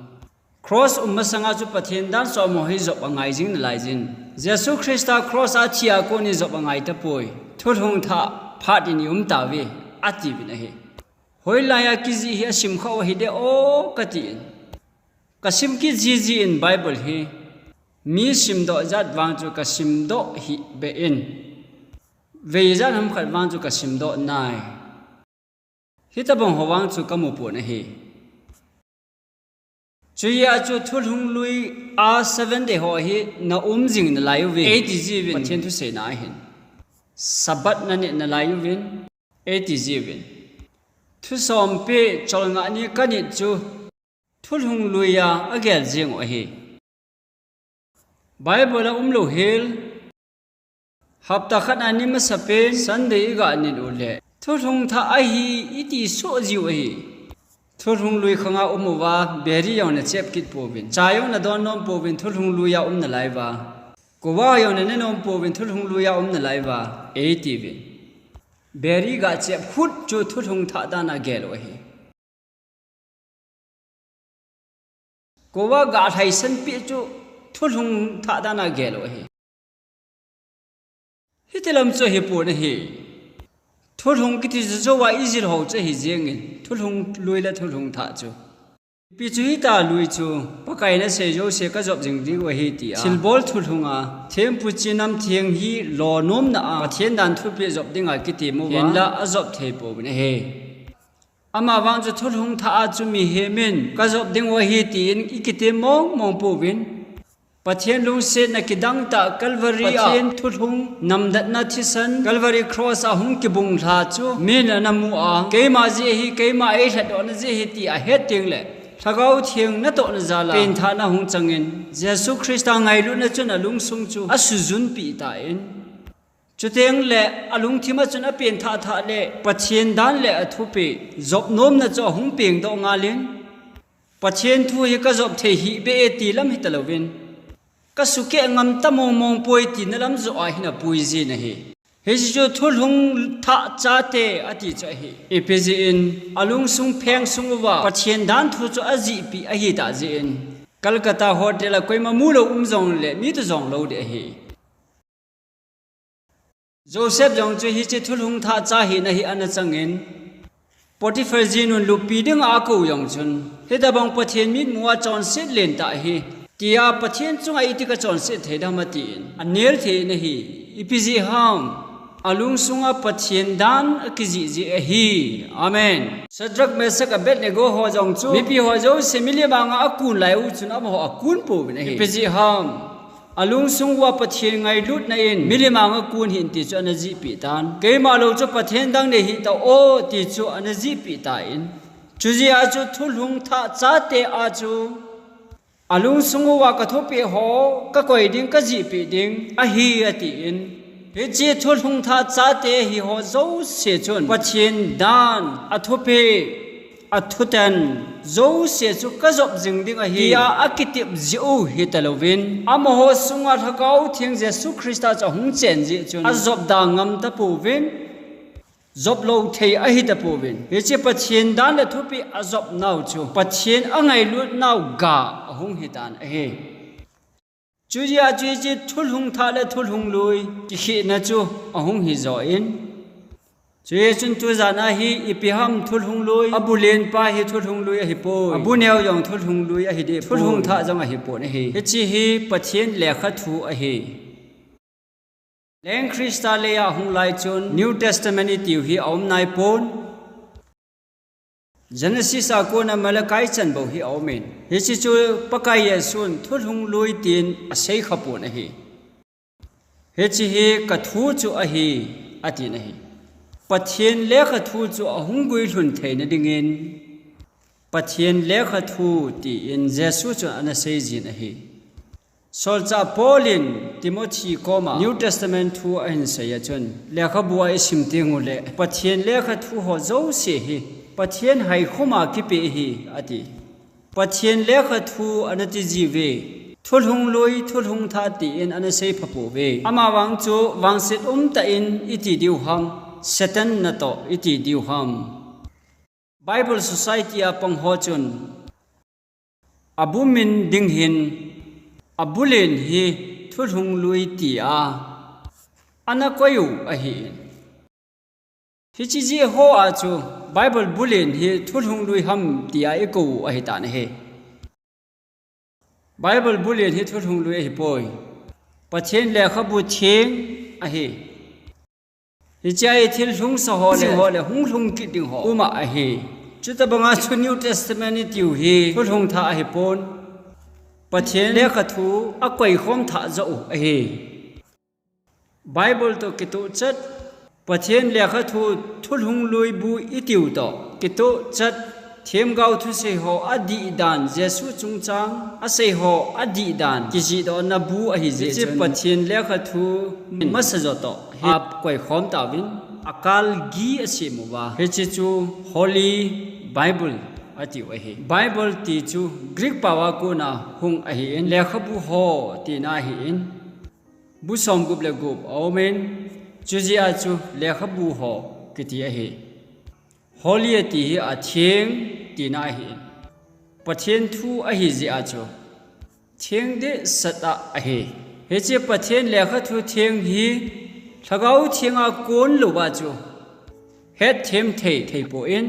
cross um masanga chu Pathen dan sohmo hi Job angai jing nalaiyin, Jesu Christa cross a thi a konin Job angai tapoi. Thulhung thah phat in ium tauve, atiuvin ahi. Hoilaiya kijih hi asimkhah u ahide o katin, kasim kit jiji in Bible hi. Mi simdoh jat vang chu kasimdoh hih beh in, vei ijat ham khat vang chu kasimdoh nai. Hitobang ho vang chu kamupon ahi. Chuhia chu thulhung lui a Seventh Day ho hi naum jing nalaiuvin, eiti jiuvin, Pathen thuseina ahin. Sabbath nanit nalaiuvin, eiti jiuvin. Thusompi cholngah ni kanit chu thulhung lui a agel jing u ahi. Bible a um louhel, hapta khat a ni masapen Sunday i ga nit u le, thulhung thah ahi iti soh jiu ahi. Thulhung lui khang a um uva, beri jong na chep kit pouvin, cha jong na don nom pouvin, thulhung lui a um nalai uva, kova jong na ne nom pouvin, thulhung lui a um nalai uva, eiti uvin. Beri ga chep hut chu thulhung thah dan a gel u ahi. Kova ga lhaisan peh chu thulhung thah dan a gel u ahi. Hiti lam chu ahipon ahi. Thulhung kiti chu jouva i jil ho chu ahi jengin, thulhung lui le thulhung thah chu. Ipi chu hita lui chu, Pakai in asei jouse ka jop jing diu ahi tia, thilbol thulhung a, thempu chi nam theng hi lo nomna a, Pathen dan thupeh jop dinga kitem uva, hinla ajop thei pouvin ahi. Amavang chu thulhung thah a chu mihem in ka jop ding u ahi tin i kitem mong mong pouvin, Pathen lungsetna kidang tah Calvary a, Pathen thulhung namdatna thisan Calvary Cross a hung kibung lha chu min ana mu a, keima jeh ahi, keima eilhatdohna jeh ahi ti ahet teng le, Lhagao Theng natohna jal a penthahna hung changin, Jesu Christa ngailutna chun alungsung chu asujun peh tan, chuteng le alungthim a chun apenthah thah le Pathen dan le athupeh jop nomna chu ahung pengdoh ngal in, Pathen thu hi ka jop thei hih beh e ti lam hita louvin, ka sukeh ngam ta mong mong poi tina lam joh a hin apui jin ahi. Hiche chu thulhung thah chate ati chu ahi. Ipi jeh in, alungsung pheng sung uva Pathen dan thu chu ajihpeh ahi tah jeh in, Calcutta hotel a koima mu lou um jong le mi toh jong lou ding ahi. Joseph jong chu hiche thulhung thah cha hina hi ana changin, Potiphar jinun lupi dinga akou jong chun, hitabang Pathen mitmu a chonset len tah hi, tia Pathen chunga iti ka chonset thei dem atin, anel thei in ahi. Ipi jeh ham, alungsunga Pathen dan akijih jeh ahi. Amen. Shadrach, Meshach, Abednego ho jong chu, mipi ho jouse milim anga akun lai u chun amaho akun pouvin ahi. Ipi jeh ham, alungsung uva Pathen ngailutna in milim anga kun hih in ti chu ana jihpeh tan. Keima lou chu Pathen dang nei hih tao o ti chu ana jihpeh tan. Chujeh a chu thulhung thah chate a chu, alungsung uva ka thupeh ho ka koi ding, ka jihpeh ding ahi atin. Hiche thulhung thah chate hiho jouse chun Pathen dan, athupeh, athutan jouse chu ka jop jing ding ahi, tia akitep jeh u hita louvin, amaho sunga Lhagao Theng Jesu Christa chu ahung chen jeh chun ajop da ngam tapouvin, jop lou thei ahi tapouvin, hiche Pathen dan le thupeh ajop nau chu Pathen angailut nau ga ahung hitan ahi. Chujeh a chu hiche thulhung thah le thulhung lui kikhehna chu ahung hi joh in, chuhi chun tujan a hi ipi ham thulhung lui, abu len pa hi thulhung lui ahipoi, abu neo jong thulhung lui ahi deh poi, thulhung thah jong ahipon ahi. Hiche hi Pathen lekhathu ahi. Leng Christa lei a hung lai chun New Testament itiu hi aum naipon. Genesis a kona Malachi chan bou hi aumin, hiche chu Pakai Jesun thulhung lui tin asei khapon ahi. Hiche hi ka thu chu ahi, atin ahi. Pathen lekhathu chu ahung guilhun theina dingin, Pathen lekhathu tin Jesu chun ana seijin ahi. Solchah Paul in Timothy koma New Testament thu ahin sei a chun, lekhabu a isim tenguleh, Pathen lekhathu ho jouse hi Pathen haikhoma kipe ahi, ati. Pathen lekhathu ana tijiuve, thulhung lui, thulhung thah tin ana seipha pouve. Amavang chu vangset umtah in iti diu ham, Satan natoh iti diu ham. Bible Society a pangho chun, abu min ding hin, abu len hi thulhung lui tia ana koiu ahin. Hiche jeh hoa chu Bible bu len hi thulhung lui ham tia ikou u ahitan ahi. Bible bu len hi thulhung lui ahipoi. Pathen lekhabu theng ahi. Hichea hi thil lhungsa ho le, ho le hung lhung kit ding ho uma ahi. Chutabanga chu New Testament itiu hi thulhung thah ahipon, Pathen lekhathu akoikhom thah joh u ahi. Bible toh kitohchat, Pathen lekhathu thulhung lui bu itiu toh kitohchat, Themgao thusei ho adih dan, Jesu chungchang asei ho adih dan kijihdohna bu ahi jeh chun, Pathen lekha thu masa jo toh hi akoi khom tauvin, akal gi asem uva, hiche chu Holy Bible atiu ahi. Bible ti chu Greek pao a kona hung ahin, lekhabu ho tina ahin, bu somgup le gup aumin, chujeh a chu lekhabu ho kiti ahi. Holy ati hi atheng tina ahin, Pathen thu ahi jeh a chu theng dehset a ahi. Hiche Pathen lekha thu theng hi Lhagao Theng a kon louva chu hetthem thei theipon,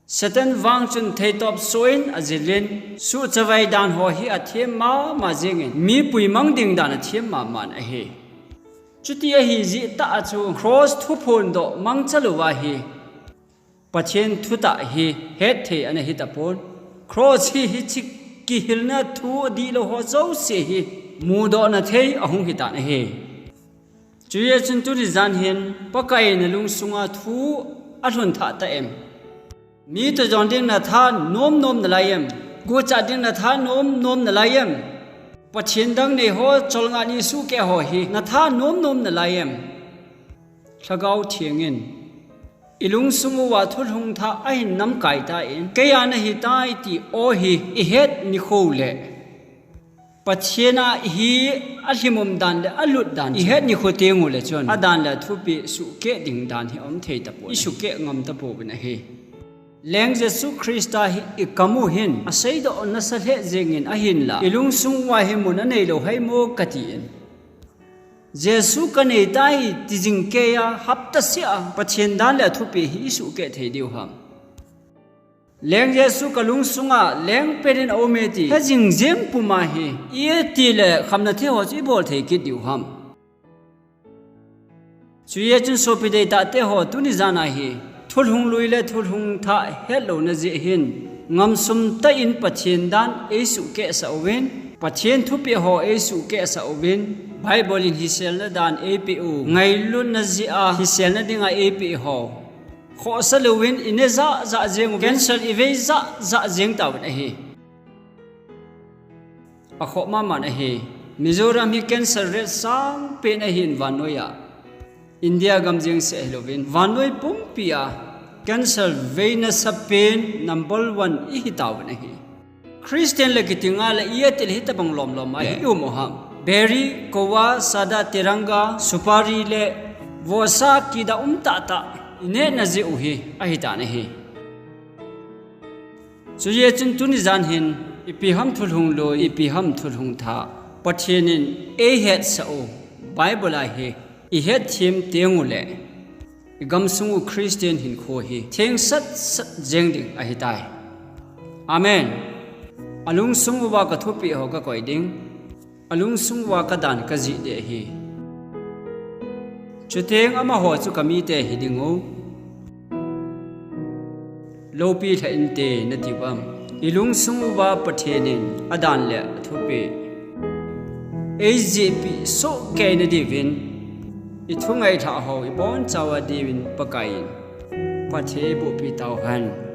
Satan vang chun theitop soh in ajilin, suhchavai dan ho hi athem mama jengin, mipui mang ding dan athem mama in ahi. Chuti ahi jeh tah a chu cross thuphondoh mangcha louva hi Pathen thutah hi hetthei ana hitapon. Cross hi hiche kihilna thu adihlou ho jouse hi mudohna thei ahung hitan ahi. Chujeh chun tuni jan hin Pakai nalungsunga thu alhun thah ta em? Mi toh jon ding natha nom nom nalai em? Guchat ding natha nom nom nalai em? Pathen dang neiho cholngah ni suhkeh ho hi natha nom nom nalai em? Lhagao Theng in ilungsung uva thulhung thah ahin namkai tan, keiya nahitai ti aw hi ihet nikho uleh, Pathen a hi alhimum dan le alut dan ihet nikho tenguleh chun adan le athupeh suhkeh ding dan hi aumthei tapon, isuhkeh ngam tapouvin ahi. Leng Jesu Christa hi ikam u hin aseidoh nasa lheh jengin ahinla, ilungsung uva hi mun aneilou haimo katin, Jesu kaneitai tijing keiya hapta seh a Pathen dan le athupeh hi isuhkeh thei diu ham? Leng Jesu kalungsunga lengpetin aume ti hejing jeng puma hi itile khamna thei ho chu ibol thei kit diu ham? Chujeh chun sopi deitah teho, tuni jana hi thulhung lui le thulhung thah hetlouna jeh hin ngamsum tah in Pathen dan eisuhkehsah uvin, Pathen thupeh ho eisuhkehsah uvin, Bible in hiselna dan eipeh u, ngailutna jeh a hiselna dinga eipeh ho, khohsa louvin ine jah jah jeng uvin, cancer ivei jah jah jeng tauvin ahi. Akhoh maman ahi. Mizoram hi cancer rate sangpen ahin vannoiya, India gam jengseh hilouvin vannoi pumpia cancer vei nasapen number one ihitauvin ahi. Christian le kitinga le iatile hitobang lomlom a ium u ham? Biri, koa, sada, tiranga, supari le vohsa kida umtahtah inehna jeh u hi ahitan ahi. Chujeh chun tuni jan hin ipi ham thulhung lui, ipi ham thulhung thah, Pathen in eihetsah u Bible a hi ihetthem tenguleh, igamsung u Christian hinkho hi thengsetsat jeng ding ahitai. Amen. Alungsung uva kathupeh ho kakoi ding, alungsung uva kadan kajih ding ahi. Chuteng amaho chu kamite hiding u, loupi lhah inte nati uvem? Ilungsung uva Pathen in adan le athupeh eijihpeh sohkei nadiuvin, ithungailhah ho ibonchauva diuvin Pakai in phatthei eibohpi tauhen.